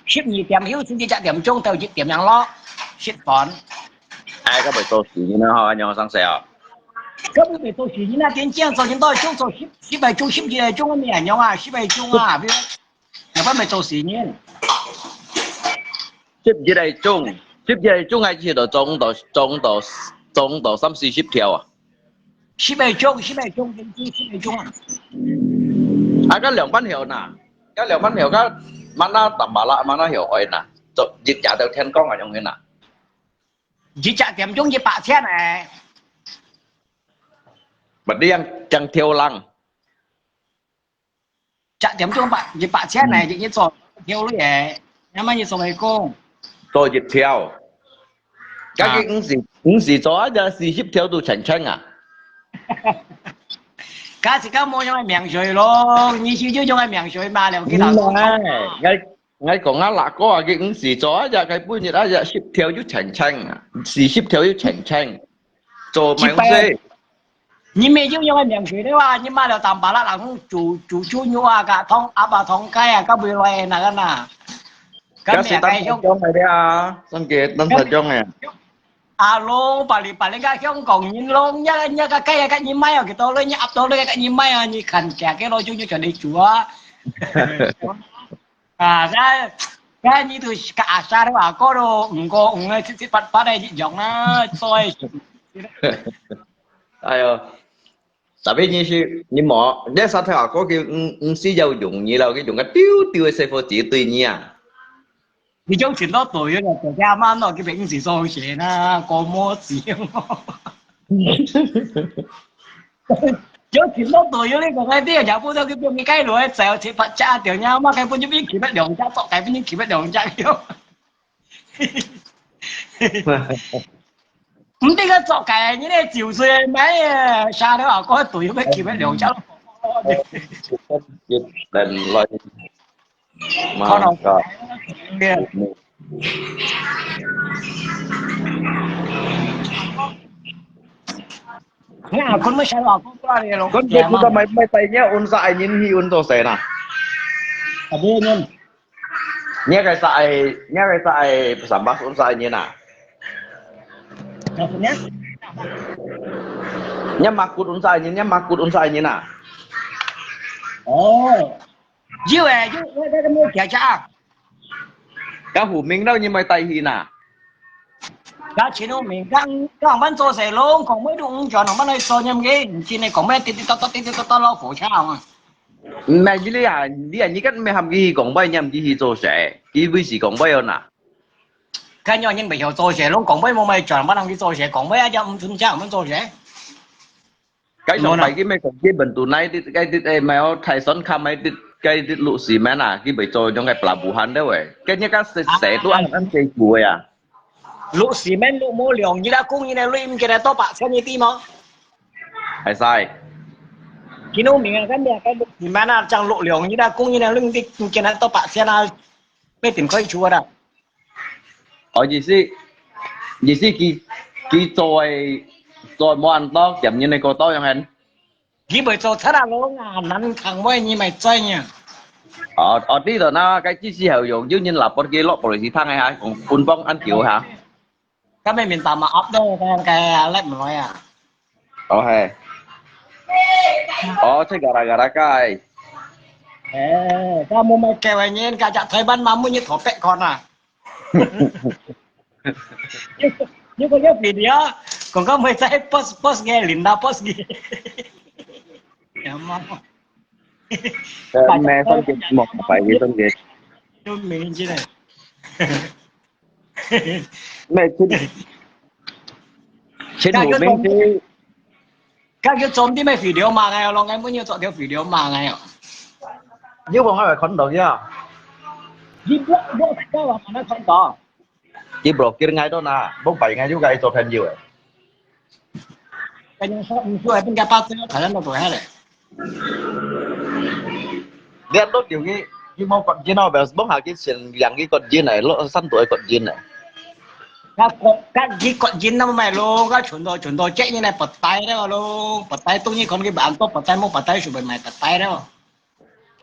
十二點休息一隻點鐘到一點樣咯，食飯。哎，該袂做事呢，吼，恁樣生事啊？該袂做事呢，真正做人都係做十，十點鐘，十二點鐘个面樣啊，十點鐘啊，比如 有法袂做事呢？十一个鐘，十一个鐘个時就中到，中到，中到三四十條啊。十个鐘，十个鐘，十个鐘啊。啊，該兩班曉呐，該兩班曉，該mana tambah啦，mana曉愛呐，做一日到天光啊，用个呐。一隻點鐘一百千呢。Berarti yang，yang跳lang。 隻點鐘百，一百千呢，嗯。一日做條路个，那麼你做來講。做一條。啊。該佢毋係，毋係做啊，就四十條都全全啊。該自家無用个命水咯，你就有用个命水嘛，了，佢老公。毋係，𠊎，𠊎講啊，那個啊，佢毋係做啊，就該半日啊，就十條就全全啊，四十條就全全。 做麼个東西？你沒有用个免費的話，你買了當巴拉，然後煮，煮豬肉啊，甲湯鴨啊，湯雞啊，甲未來那個呐。該是當大眾个了啊，算个當大眾个。阿龍，巴里巴里个香港人咯，你，你个雞啊，甲你買啊，幾多類，你鴨多類，甲你買啊，你看價格咯，就，就全你煮啊。 啊，該，該你都係个阿沙頭阿哥咯，毋過，毋過七七八八个一樣啦，所以。哎喲，tapi你係，你無，你沙頭阿哥佢毋，毋係要用你了，佢用个丟丟个細伙子對你啊。你就尋到隊友了，大家嘛，那這邊一起做事啦，搞麼事？ 有錢落到有呢個，該啲人也不知佢變咩雞卵，走去拍架掉，你阿媽根本就變企不兩隻，做雞本就企不兩隻了。毋知佢做雞，你呢九歲買啊，下頭啊，該隊友要企不兩隻。你阿坤乜想話講過來咯？Kon dia kita mai, mai tai nya unsa ai nyin hi un to sena. Ada nyin. Nya kai sa ai, nya kai sa ai sambas unsa ai nyin na. Maksudnya? Nya makut unsa ai nyin, nya makut unsa ai nyin na. Oh. 有誒，有，我，我，我，我，我，我， 該湖明到你買帶去哪？該前湖明，該，該往班做事咯，講尾都毋轉，往班來做，你毋記，毋記得講尾滴滴答答，滴滴答答，老火車嘛。毋係，你啊，你啊，你今日喊佢去講尾，你毋記去做事，佢為時講尾哦哪？該你人袂曉做事，攏講尾無買轉，往班去做事，講尾啊，就毋存在，毋做事。 該上擺佢乜講佢本土哪一滴，該滴誒，買好泰山卡買滴，該滴六十萬啊，佢袂做用該pelabuhan个喂。該你講細細都恁恁細步个啊。六十萬都無量，你那工人个鐳毋記得多百千一滴無？還使。今晡日啊，該你該六十萬啊，正六兩，你那工人个鐳毋記得多百千啊，乜點可以出啊？ 哦，意思，意思佢，佢做个，做無恁多，嫌人个過多樣hen。佢會做出啊，攏啊，難聽話，你咪知啊。哦，哦，對了，那該即時候用，有人lapor佢落police廳个哈，講分放恁久哈。該面面打嘛，up到該，該，left毋來啊。 哦，係。哦，這gara-gara該。誒，該無買狗个人，該隻台灣嘛，每日討白看啊。如果有video，講講會在post，post个，Linda post个。有無？誒，咩分別，莫白个分別。都明知道。 咩？陳，陳湖明知。該叫做啲咩肥料嘛，哎喲，攏愛問要做條肥料嘛，哎喲。你講我看到呀。你block，block到啊，mana看到？你block佢，𠊎都拿，block擺，𠊎就該做朋友誒。 Kanya sa, musuh ai pun kapal tu, kalian tak boleh le. 你安到叫佢，佢無割印哦，表示望下佢先讓佢割印來，落山肚个割印來。該割，該佢割印啊，毋係咯，該全部，全部接印來白帶了咯，白帶東西可能佢安到白帶，無白帶就會賣白帶了。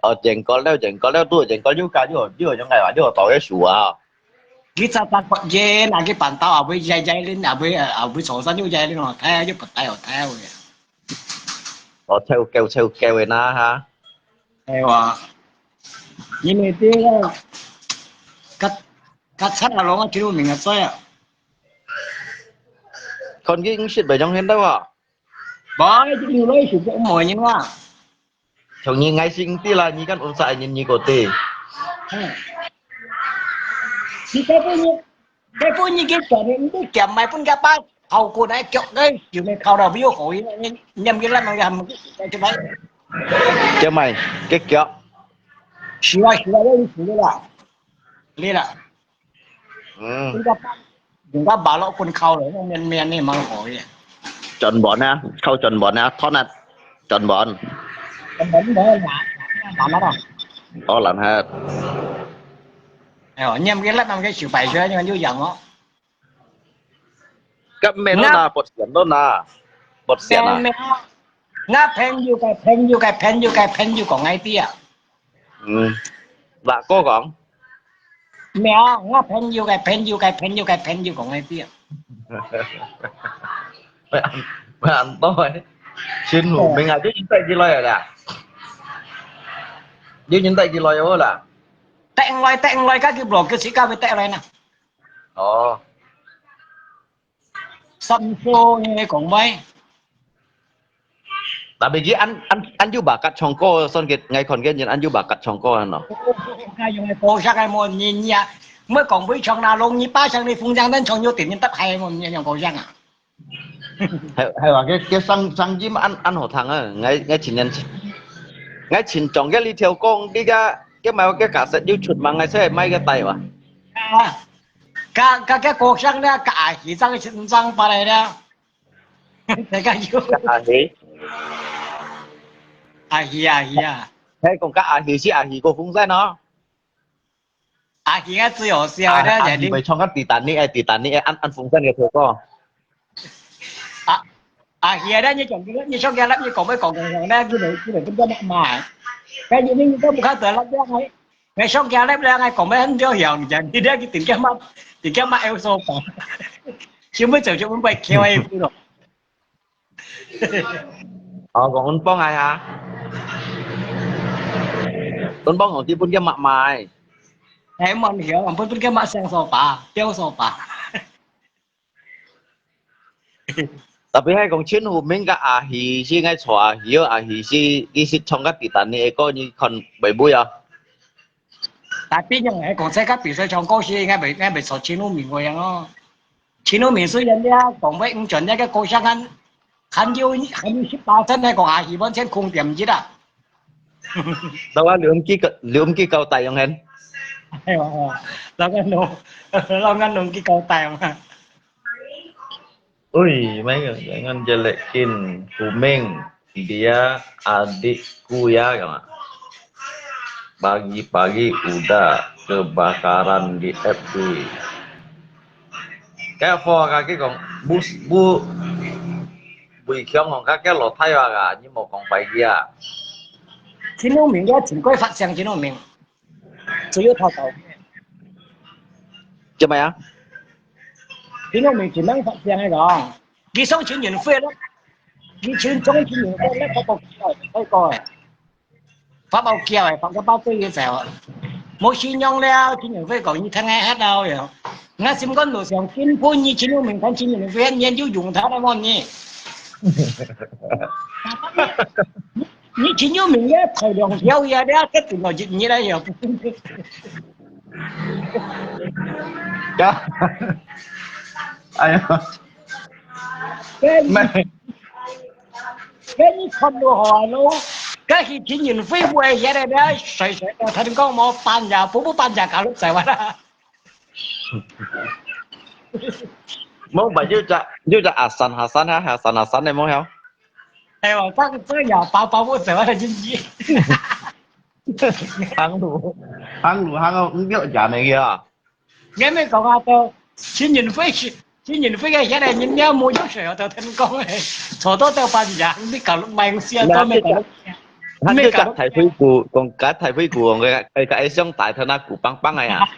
哦，剪過了，剪過了，都剪過了，又加又又用个話，又到个手啊。佢早早割印啊，佢辦到啊，會dài dài lên，啊會啊會坐山又dài lên哦，睇下又白帶哦，睇下會。哦，臭狗臭狗个啦哈。係哇，因為這個，較較慘啊，攏啊，全部名啊，衰啊。看佢毋識白種現在啊。無，一定有來受過無人啊。從你愛心地啦，你敢有啥人你个地？嗯。你該分你，該分你个錢，你都減買分佢包，好過來腳个，有沒有考到比較好一點？你你你那麼个還沒个出來。減買个腳。是啊是啊，我有數个啦，你啦。 嗯。人家人家馬路分靠了，那面面那蠻好个。轉本啊，靠轉本啊，拖那轉本。轉本無拿拿拿拿到。哦，難哈。哎呦，你們个那麼个小白車，你們就養哦。該沒弄啦，不行弄啦，不行啦。沒有，我朋友个朋友个朋友个朋友講愛啲啊。嗯，話哥講。 咩啊？我朋友个朋友个朋友个朋友講个知啊。會恁多誒，全部名啊，你認得幾耐啊啦？你認得幾耐好啦？得來得來，家己blog自家會得來呢。哦。 三歲个講話。Tapi佢恁恁恁有bakat唱歌，算佢，𠊎看佢人恁有bakat唱歌啊喏。該用个歌聲个無人呀，毋會講會唱啦，弄一把聲你風箏等唱有電音得嗨無人用歌聲啊。係係話，佢佢聲聲音恁恁好聽啊！𠊎𠊎前年，𠊎前兩個你條歌，你个佢買个cassette又出名，𠊎先買个帶哇。啊！ 該該該歌聲咧，該阿喜正正把來咧，大家有。阿喜，阿喜阿喜啊，係講該阿喜係阿喜个風扇哦。阿喜啊，最好笑个，阿喜會唱个Titanic个Titanic个，恁恁風扇个頭歌。啊，阿喜啊，你講你你唱个，你講要講講講咧，佢哋佢哋都不知乜嘛，但係你你都不看得了，這樣。 𠊎上家咧，𠊎講咩很了曉，你講，你這個點解嘛，點解嘛有手法，全部就就阮爸敲个咯。哦，講阮幫𠊎啊，阮幫講基本个嘛買。哎，問曉，分分个嘛上手法，掉手法。 Tapi係講陳福明个阿喜，係𠊎錯阿喜哦，阿喜係佢識唱个Titanic个歌，你看會毋會啊？Tapi用係講，在該比賽唱歌時，應該袂應該袂錯陳福明个樣哦。陳福明雖然咧講會毋準，該个歌聲還還有還有十八分，係講阿喜完全空點一啊。Lawan lu em ki kau, lu em ki kau tai yong hen. Ayo, lawan lu, lawan lu em ki kau tai yong hen. Ui, mai ngan jelek kin kumeng dia adikku ya kama. Pagi-pagi udah kebakaran di F B. Cái phò cái cái còn bu bu bùi khiong còn các cái lò thay à, nhưng mà còn phải gì à? Chính phủ mình cái chính quyền phát triển chính phủ mình. Chủ yếu thao tàu. Chứ mày á? Chính phủ mình chỉ năng phát triển cái đó. Cái sống chính quyền phê lắm. Cái chính chống chính quyền phê lắm, có một cái coi. Pháp bảo kiêu này, phòng cái báo tôi như thế. Một xin nhong leo, chính quyền phê còn như thế này hết đâu rồi. Ngã sim con đồ sòng chính phủ như chính phủ mình thành chính quyền phê nhiên chú dùng tháo nó mòn nhỉ. 你真有名个，頭兩條也了，這電腦一日來了。呀，哎呀，該，該你看到好啊咯，該係天然飛過來个咧，水水个，他講無搬家，不不搬家，搞到在哇啦。 Mau ba，有隻有隻阿三阿三哈，阿三阿三个無曉？哎喲，這這也包包不走啊，真是。行路，行路行到五百年个啊。 𠊎乜講啊，到新年會時，新年會个遐个人了無有水到天光誒，坐到到半夜，你搞買東西啊，都沒搞。佢就講大灰姑，講該大灰姑，講該該該想大頭那鼓棒棒个呀。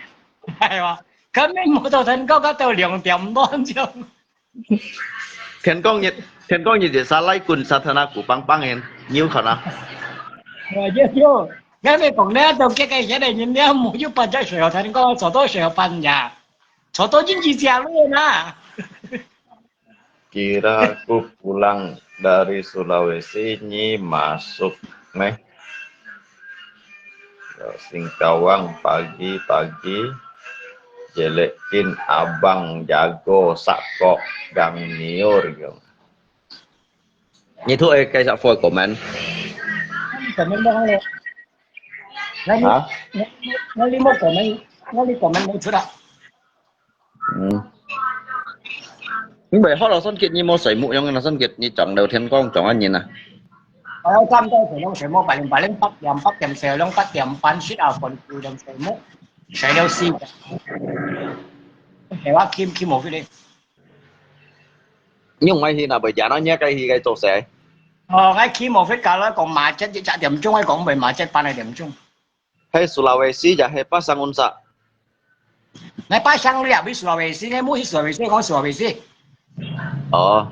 係哇，根本無到天光，到兩點半就。 天光日，天光日就殺來滾，殺他那鼓棒棒个，你有看啊？哎呀，就，𠊎乜講呢，到這個現在人家沒有辦法睡好，天光坐到睡好半夜，坐到進去家裡啦。 Kira ku pulang dari Sulawesi ni masuk neh. Singkawang pagi-pagi, jelekin abang jago sakok gang niur. Ni tu eh kaisa for comment. Comment dah ada. Hah? Nanti mau comment, nanti comment mau sudah. 嗯。因為學老生結你無睡目樣，老生結你撞到天光撞啊人啊。我差不多睡到睡目，八點八點八點八點睡到八點半，十二分九點睡目，睡到四點。係話去去無去咧？你用愛去哪位家呢？你該去該做事？哦，𠊎去無去搞了，講馬節一隻點鐘，𠊎講毋係馬節半個點鐘。 係Sulawesi ya，係Pasang Unsa。你Pasang你也去Sulawesi，你冇去Sulawesi，講Sulawesi。哦。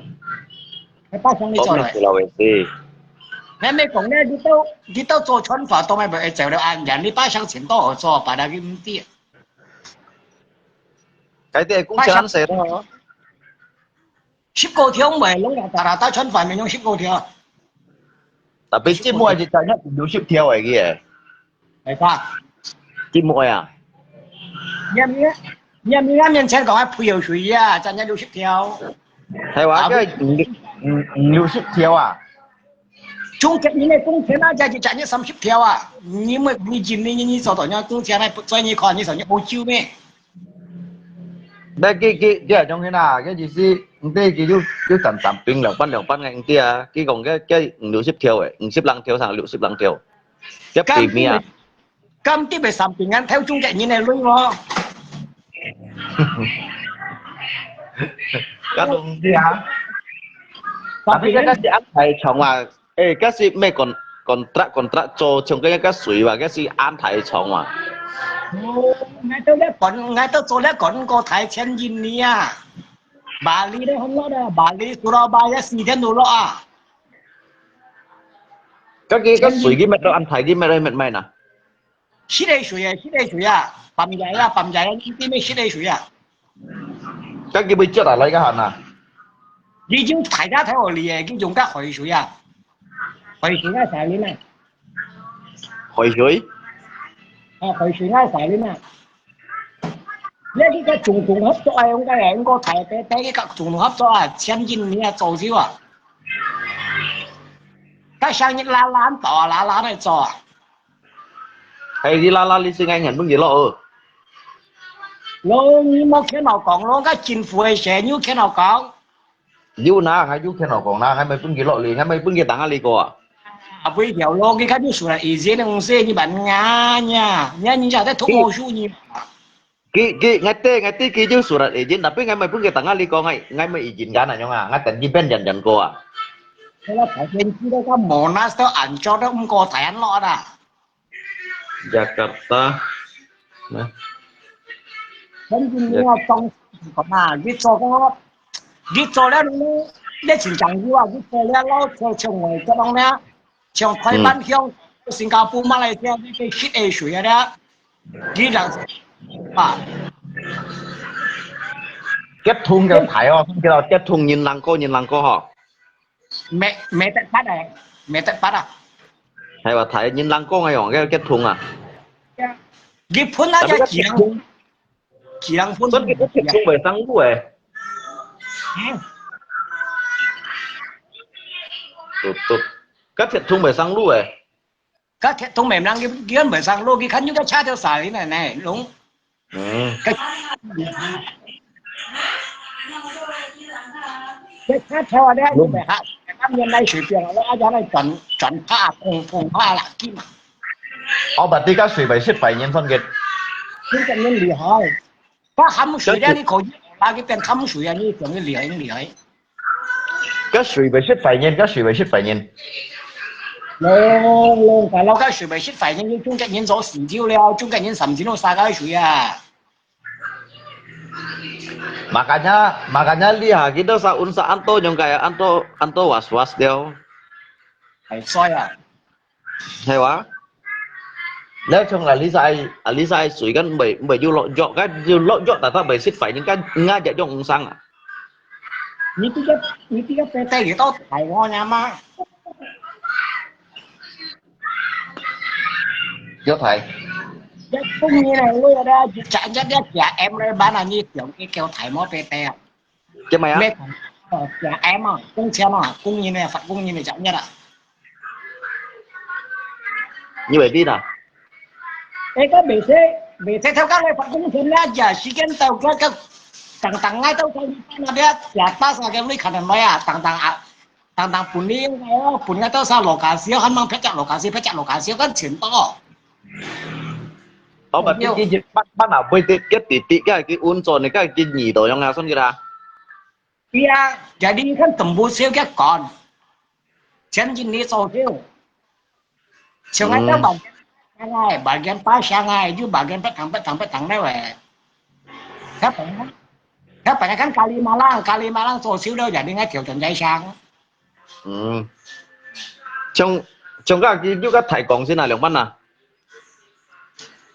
你Pasang你做來。Sulawesi。你咪講呢，你都你都做穿法，都咪會走了安然，你Pasang前多好做，把那個唔知。該啲工錢細咯。 十個條毋係，攏rata-rata穿法，毋係用十個條。Tapi節目係一隻月六十條个个。係吧？節目啊。你你你你面前講還配有水啊，真正六十條。係話，該五五五六十條啊？ 中間你个工錢啊，才一隻月三十條啊！你乜你今你你你做到你工錢來做你看，你做你好久咩？該佢佢佢係種个啦，該意思，毋對，佢有有淡淡冰兩半兩半个，毋對啊！佢講該該五六十條个，五十零條上六十零條，該平面啊！ 甘甜个三平安，偷中國人个鐳哦。該都毋知啊。Tapi該个係安排場啊，誒，該係咩contract contract做，像該个水哇，該係安排場啊。哦，𠊎都咧講，𠊎都做咧講過台前一年啊。Bali咧很熱啊，Bali Surabaya四點都落啊。該个該水佢乜都安排，佢乜都乜賣呢？ 濕个水啊，濕个水啊，半夜啊，半夜啊，你知咩濕个水啊？該佢會接下來个閒啊？佢用大家睇好理个，佢用个海水啊，海水啊，晒你啊。海水？啊，海水啊，晒你啊。你這个總統合作啊，應該啊，應該大大大个總統合作啊，簽進你啊，做事啊。該生意拉拉到啊，拉拉來做啊。 係，你啦啦，你先愛人分佢落哦。咯，你莫牽我講咯，該政府个事，你又牽我講。有哪，還有牽我講哪，還沒分佢落哩，還沒分佢打壓你過啊？啊，不一條咯，佢看你出來意見个東西，你辦啊呀，你看人家在偷摸手你。 佢佢，𠊎知，𠊎知佢有surat izin，tapi𠊎乜分佢tengah你講，𠊎𠊎乜izin kan anyong啊，𠊎等佢變人人過啊。Kalau bagian kita kan Monas tu ancor tu engkau tayan lo ada. Jakarta, nah. Kan dunia tong kau nah, dia cakap, dia cakap ni, dia cincang juga, dia cakap lo, cakap cakap ni, cakap ni. 像台灣、香港、新加坡、馬來西亞這個濕个水啊，你人啊，結痛个排哦，叫結痛人人過，人人過吼。沒沒得辦个，沒得辦啊。係話，大人人過个用，叫結痛啊。日本那隻幾人 幾人分。所以佢鐵通袂生路誒。嗯。Tutup。該鐵通袂生路誒。該鐵通袂能，佢佢袂生路，佢看有個車就駛呢呢，攏。嗯。該該車頭啊，你還袂下，下面來水邊啊，我阿家來轉轉拍，碰碰拍啦，緊嘛。哦，berarti該水尾識壞人算佢。真正恁厲害。該鹹水啊，該你可以拿佢變鹹水啊，你講佢厲害，厲害。該水尾識壞人，該水尾識壞人。咯，咯，該水尾識壞人，你中國人做死掉了，中國人甚至都殺該水啊。 Makanya, makanya lihat kita sa unsa anto nyong kaya anto, anto was-was dia. Hai, soy ah. Hai wa? Leo chong la lisa ai, lisa ai sui kan bai, bai yu lo jok kan, yu lo jok ta ta bai sit fai ning kan nga ja jong sang ah. 你這個，你這個白帶也到台灣了嗎？ 有台。一公斤呢，我有得食一隻食 M 个版啊，你上去叫大毛白白啊。做麼啊？咩？哦，食 M 啊，工錢啊，工人呢，罰工人呢，食一啊。你會知啦？哎，該袂使，袂使偷工个罰工錢啦，食時間到，該个，等等，𠊎到該那邊食巴沙个，你看到沒啊？等等啊。 Tang-tang puni, puni atau sa lokasi, kan mang pecak lokasi, pecak lokasi kan cinta. Oh, berarti ki, ki, pan, pan apa itu, ki titik ka, ki unco ni ka, ki nyi to yang asan kira. Iya, jadi kan tembus sih ke kon. Janji ni so sih. Sungai hmm. Tambah. Sungai, bagian pas sungai, itu bagian petang, petang, petang lewat. Siapa ya? Siapa ya kan Kalimalang, Kalimalang so sih dah jadi ngai jauh dan jai sang. Ừ. Trong, trong các cái, cái Thái Công xin là lượng văn à?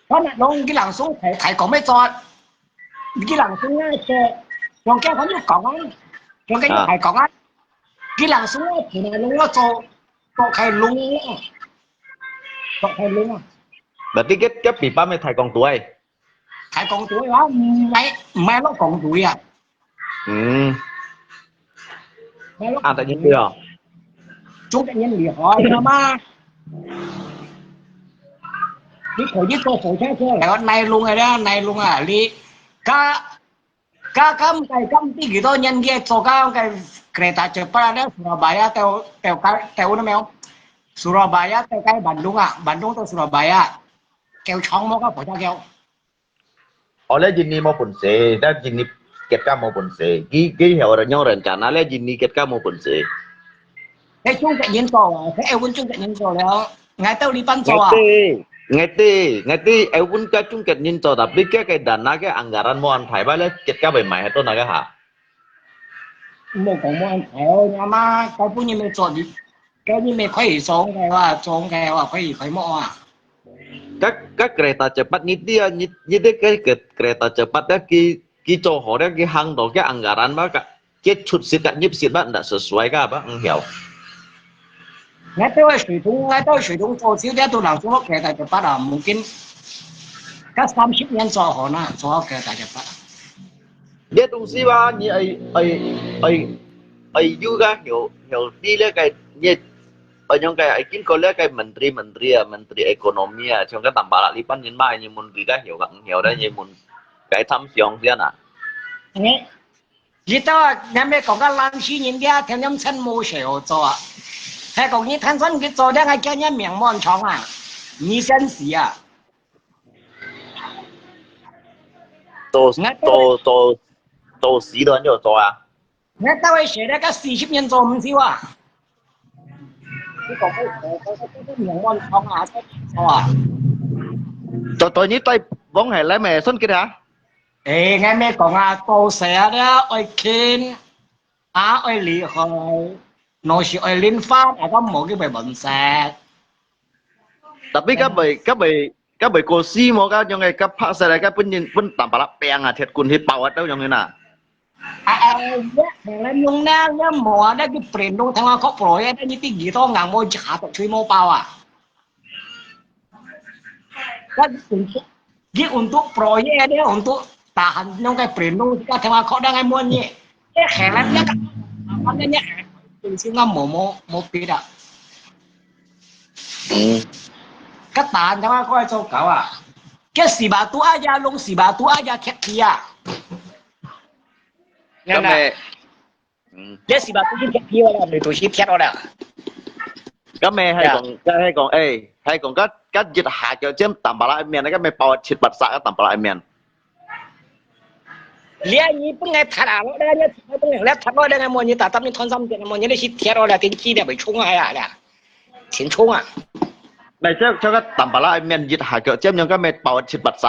Có nè, nông cái làng xuống Thái, Thái Công mới cho. Cái làng xuống á, sẽ, trong cái có nước Cộng á. Trong cái à. Thái Công á. Cái làng xuống á, thì là nông nó cho, cho khai lung á. Cho khai lung á. Berarti cái, cái bị ba mươi Thái Công tuổi. Thái Công tuổi hả? Mày, mày nó Cộng tuổi à? Ừ. Mày nó à, tại vì chưa? Chúng ta nhân lý hỏi nó mà. Đi khỏi đi tôi khỏi theo theo lại con này luôn rồi đó, này luôn à, đi. Cá, cá, cá, cái, cá, tí gì đó nhân kia cho cá, cái, kereta cepat ada Surabaya, teo, teo, cái, teo nó mèo. Surabaya, teo, cái Bandung à, Bandung teo Surabaya. Kéo chóng mô cá, bỏ ra kéo. Ơ, lẽ Jin ni mô bun sê, lẽ Jin ni kiet ka mô bun sê. Ki, ki heo ra nyong ren ka na, lẽ Jin ni kiet ka mô bun sê. Hê chung kiet nyin cho, hê eo bun chung kiet nyin cho leo. Ngai tao li pan cho à? Ngai tê, ngai tê, ngai tê, eo bun ka chung kiet nyin cho, tapi kia cái dana cái anggaran mô an thai ba lẽ kiet ka bai mai hê to na cái hả? Mô kong mô an thai ơ, nhà ma, kau bun nyi mê cho đi. Kau nyi mê khuây song cái wa, song cái wa, khuây khuây mô à. Các, các kereta cepat ni dia, ni, ni dia cái, cái kereta cepat dia ki, ki cho hò dia ki hang do cái anggaran ba ka, ki chut sit ka nyip sit ba ndak sesuai ka ba, ang hiao. Ngai tao ai sui thung, ngai tao ai sui thung cho siu dia tu lang cho hò kereta cepat à, mungkin ka samsip nyan cho hò na, cho hò kereta cepat. Dia tung si ba, ni ai, ai, ai, ai, yu ka hiao, hiao di le kai, ni Ơ, nyong cái, ai, kin ko lẽ cái menteri, menteri à, menteri ekonomi à, trong cái tamba lạ li pan nyin mai, nyi mun kì cái hiểu gắng hiểu đấy, nyi mun cái thăm xiong xian à. Nè, lý do, nè mẹ có cái lăng xí nhìn dia, theo nhóm chân mô sẽ ở cho à. Hay có như thanh xuân cái cho đang ai kia nhá miệng mòn chóng à. Nhi sen xí à. Tổ, tổ, tổ, tổ xí đó nhiều cho à. Nè tao ai sẽ đã cái xí xíp nhân cho mình xíu à. Tao tao ni tai vong hai lai mẹ son kira. Ê, nghe mẹ có ngà tô xe đó, ôi khen, à, ôi lì hơi, nó chỉ ôi linh phát, à, có một cái bài bận xe. Tapi các bài, các bài, các bài cô si mà các trong cái các phát xe là các bên nhân, bên tạm bả peng à, thiệt quân hít bảo ở đâu trong cái nào. À, à, ya, thèng lai mông na, ya mò, na cái pren dong thèng lai kok proyek, na như tí gì đó ngang mô chả tộc chui mô bao à. Kan untuk, dia untuk proyek dia, untuk tahan nyong kai pren dong, ka thèng lai kok đang ai muôn ni. Ya, thèng lai ya, ka, apa ni, ya, cái xin ngắm mô mô mô pi đó. Cái tahan thèng lai kok ai châu cáo à. Cái xì bà tú ai ya, lông xì bà tú ai ya, khét kia. Nghe nè. Cái này, ừ. Cái xì bà tú khét kia là người tụi xí thiệt rồi đó. 該咩係講，該係講，誒，係講，該該一下腳尖淡白啦一面，該咩包七八十个淡白啦一面。你啊，你本來踢啊，我咧，你踢我，你踢我，你莫你打打你穿三件，莫你你去踢我咧，天气咧，會冲啊呀咧，挺冲啊。那這這个淡白啦一面一下腳尖，應該咩包七八十。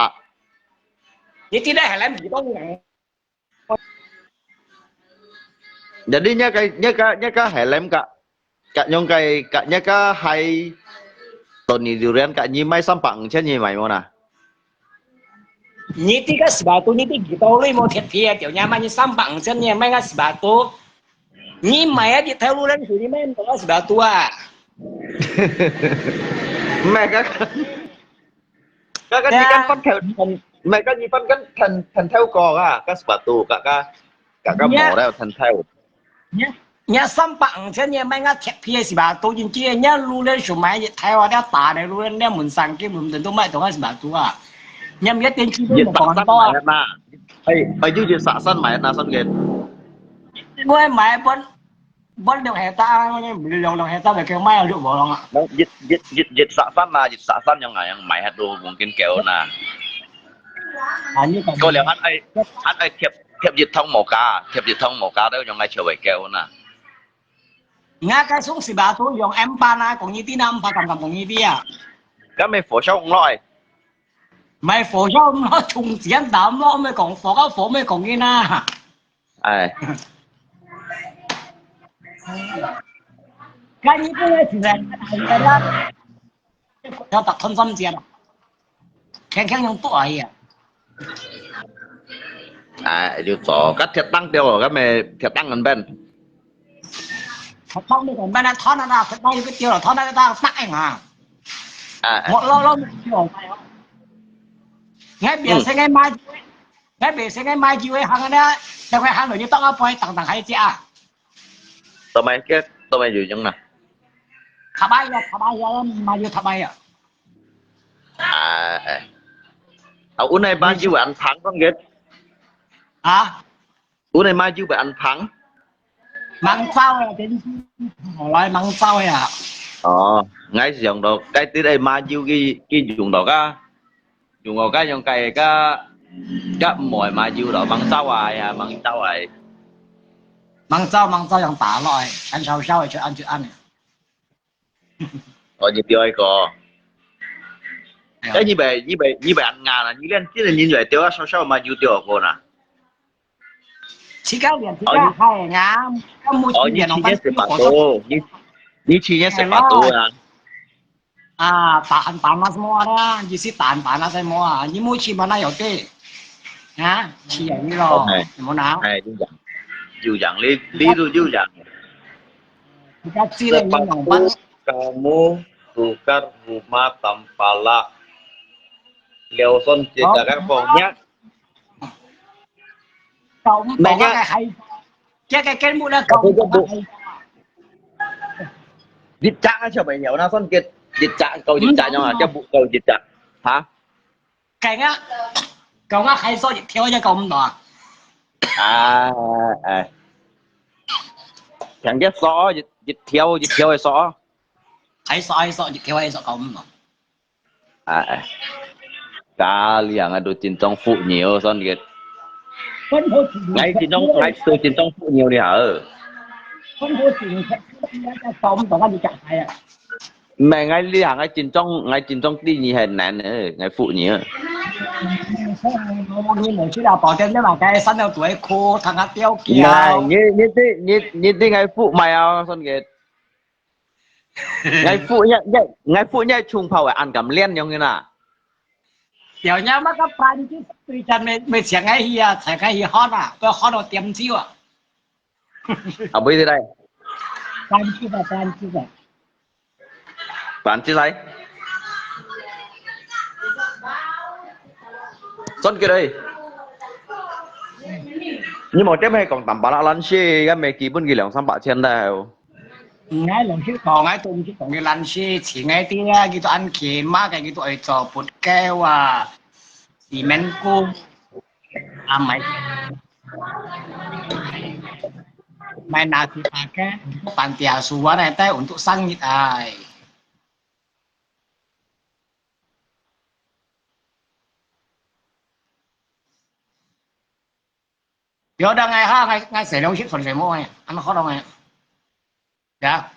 你今天還來唔幫人？ Jadi nya ka nya ka nya ka helem ka ka nyong kai ka nya ka hai Tony Durian ka nyi mai 三百五千 nyi mai mo na. 你這個 sepatu 你這幾多類無貼皮啊？就你買你三百五千你買個 sepatu，你買啊，你頭路人手你買唔到個 sepatu 啊？Meh ka ka ka ni kan pan thèo, meh ka ni pan kan thèn thèn thèo ko ka, ka sepatu ka ka ka ka mo leo thèn thèo. 你你三百五千你買個貼皮个 sepatu，你這你路人手買一條啊，你打的路人你門上去門人都買到个 sepatu 啊。你毋一定去都冇講到啊。Jet Saxon買嘛，哎哎，就 Jet Saxon買那算个。我買本 Bón 兩 hecta，兩兩 hecta 就叫買有六無浪啊。一一一一十三啊，一十三樣啊，樣買下都mungkin kêu na。啊，你講。過了，還愛還愛貼貼一桶無加，貼一桶無加都用來燒會夠那。Nga cái sung si ba tu 用 M 八啊，講呢啲啊，M 八敢敢講呢啲啊？咁咪火燒唔落。買火燒唔落，從前打唔落，咪講火个火咪講呢啊。 哎。該你不會起來，要打通三节了，天天用多而已啊。哎，就做，該鐵釘掉了，該咪鐵釘人笨。鐵釘你講笨啊，他那那鐵釘有个掉了，他那个大大硬啊。哎，哎。我老老没有。我别生个买。 該袂使个買酒个行个咧，等佢行落去當个杯，當當還食啊。做麼个做麼个有用啊？塔拜呀，塔拜呀，買酒塔拜呀。哎，啊，阮个買酒會恁芳，講个。啊？阮个買酒會恁芳。 吂燥啊，真係來吂燥啊。哦，𠊎係用到該啲个麻油去去用到个，用到該用該个个毋會麻油咯，吂燥啊呀，吂燥啊。吂燥吂燥用打落去，恁燒燒个就恁就恁个。 哦，你掉一個。哎呀。哎，你袂你袂你袂恁硬啦，你連這個人來掉啊，燒燒麻油掉過啦。 自家練自家害啊，哦，你去年食巴肚，你你去年食巴肚啊？啊，tahan panas semua lah, 你是 tahan panas semua，你冇去嘛那有對，啊，去啊你咯，有冇拿？哎，有樣，有樣，你你都有樣。自家知了你用吧。Sepatu kamu tukar rumah tampala. Liao son kita kan pokoknya 搞毋懂啊，該還，這個根本都搞毋懂啊，還。一隻啊，小朋友，那算一一隻，搞一隻樣啊，叫不搞一隻，哈？該个，搞个還說一條也搞毋懂啊。啊，哎，像个索一一條一條个索。還說還說一條還說搞毋懂。 哎，家裡啊，都真正富有，算个。分好錢，𠊎真正，𠊎都真正富有了。分好錢，你講毋懂啊，你講係啊。毋係，𠊎呢行，𠊎真正，𠊎真正第二係難个，𠊎富有。你無去啦，保健你嘛該山頭做个苦，通下吊橋。哎，你你你你你你𠊎富買啊，算个。 𠊎富，𠊎𠊎𠊎富，𠊎衝泡个，恁敢練樣个啦。小鳥麼个半隻對陣，未未請𠊎去啊，請𠊎去看啊，不要看到點酒啊。啊，毋係咧。半隻啊，半隻啊。半隻來。算个咧。你無點係講淡薄啦，爛些，該咩基本佢兩三百千了。 𠊎老實講，𠊎都毋識講佢爛事，請𠊎啲啊，佢都恁勤嘛，佢都愛做不夠啊，洗面工啊，買。買拿去打个，辦点数啊，那带很多生意哎。有的哎哈，哎哎，谁东西存谁么哎，俺们好了哎，呀。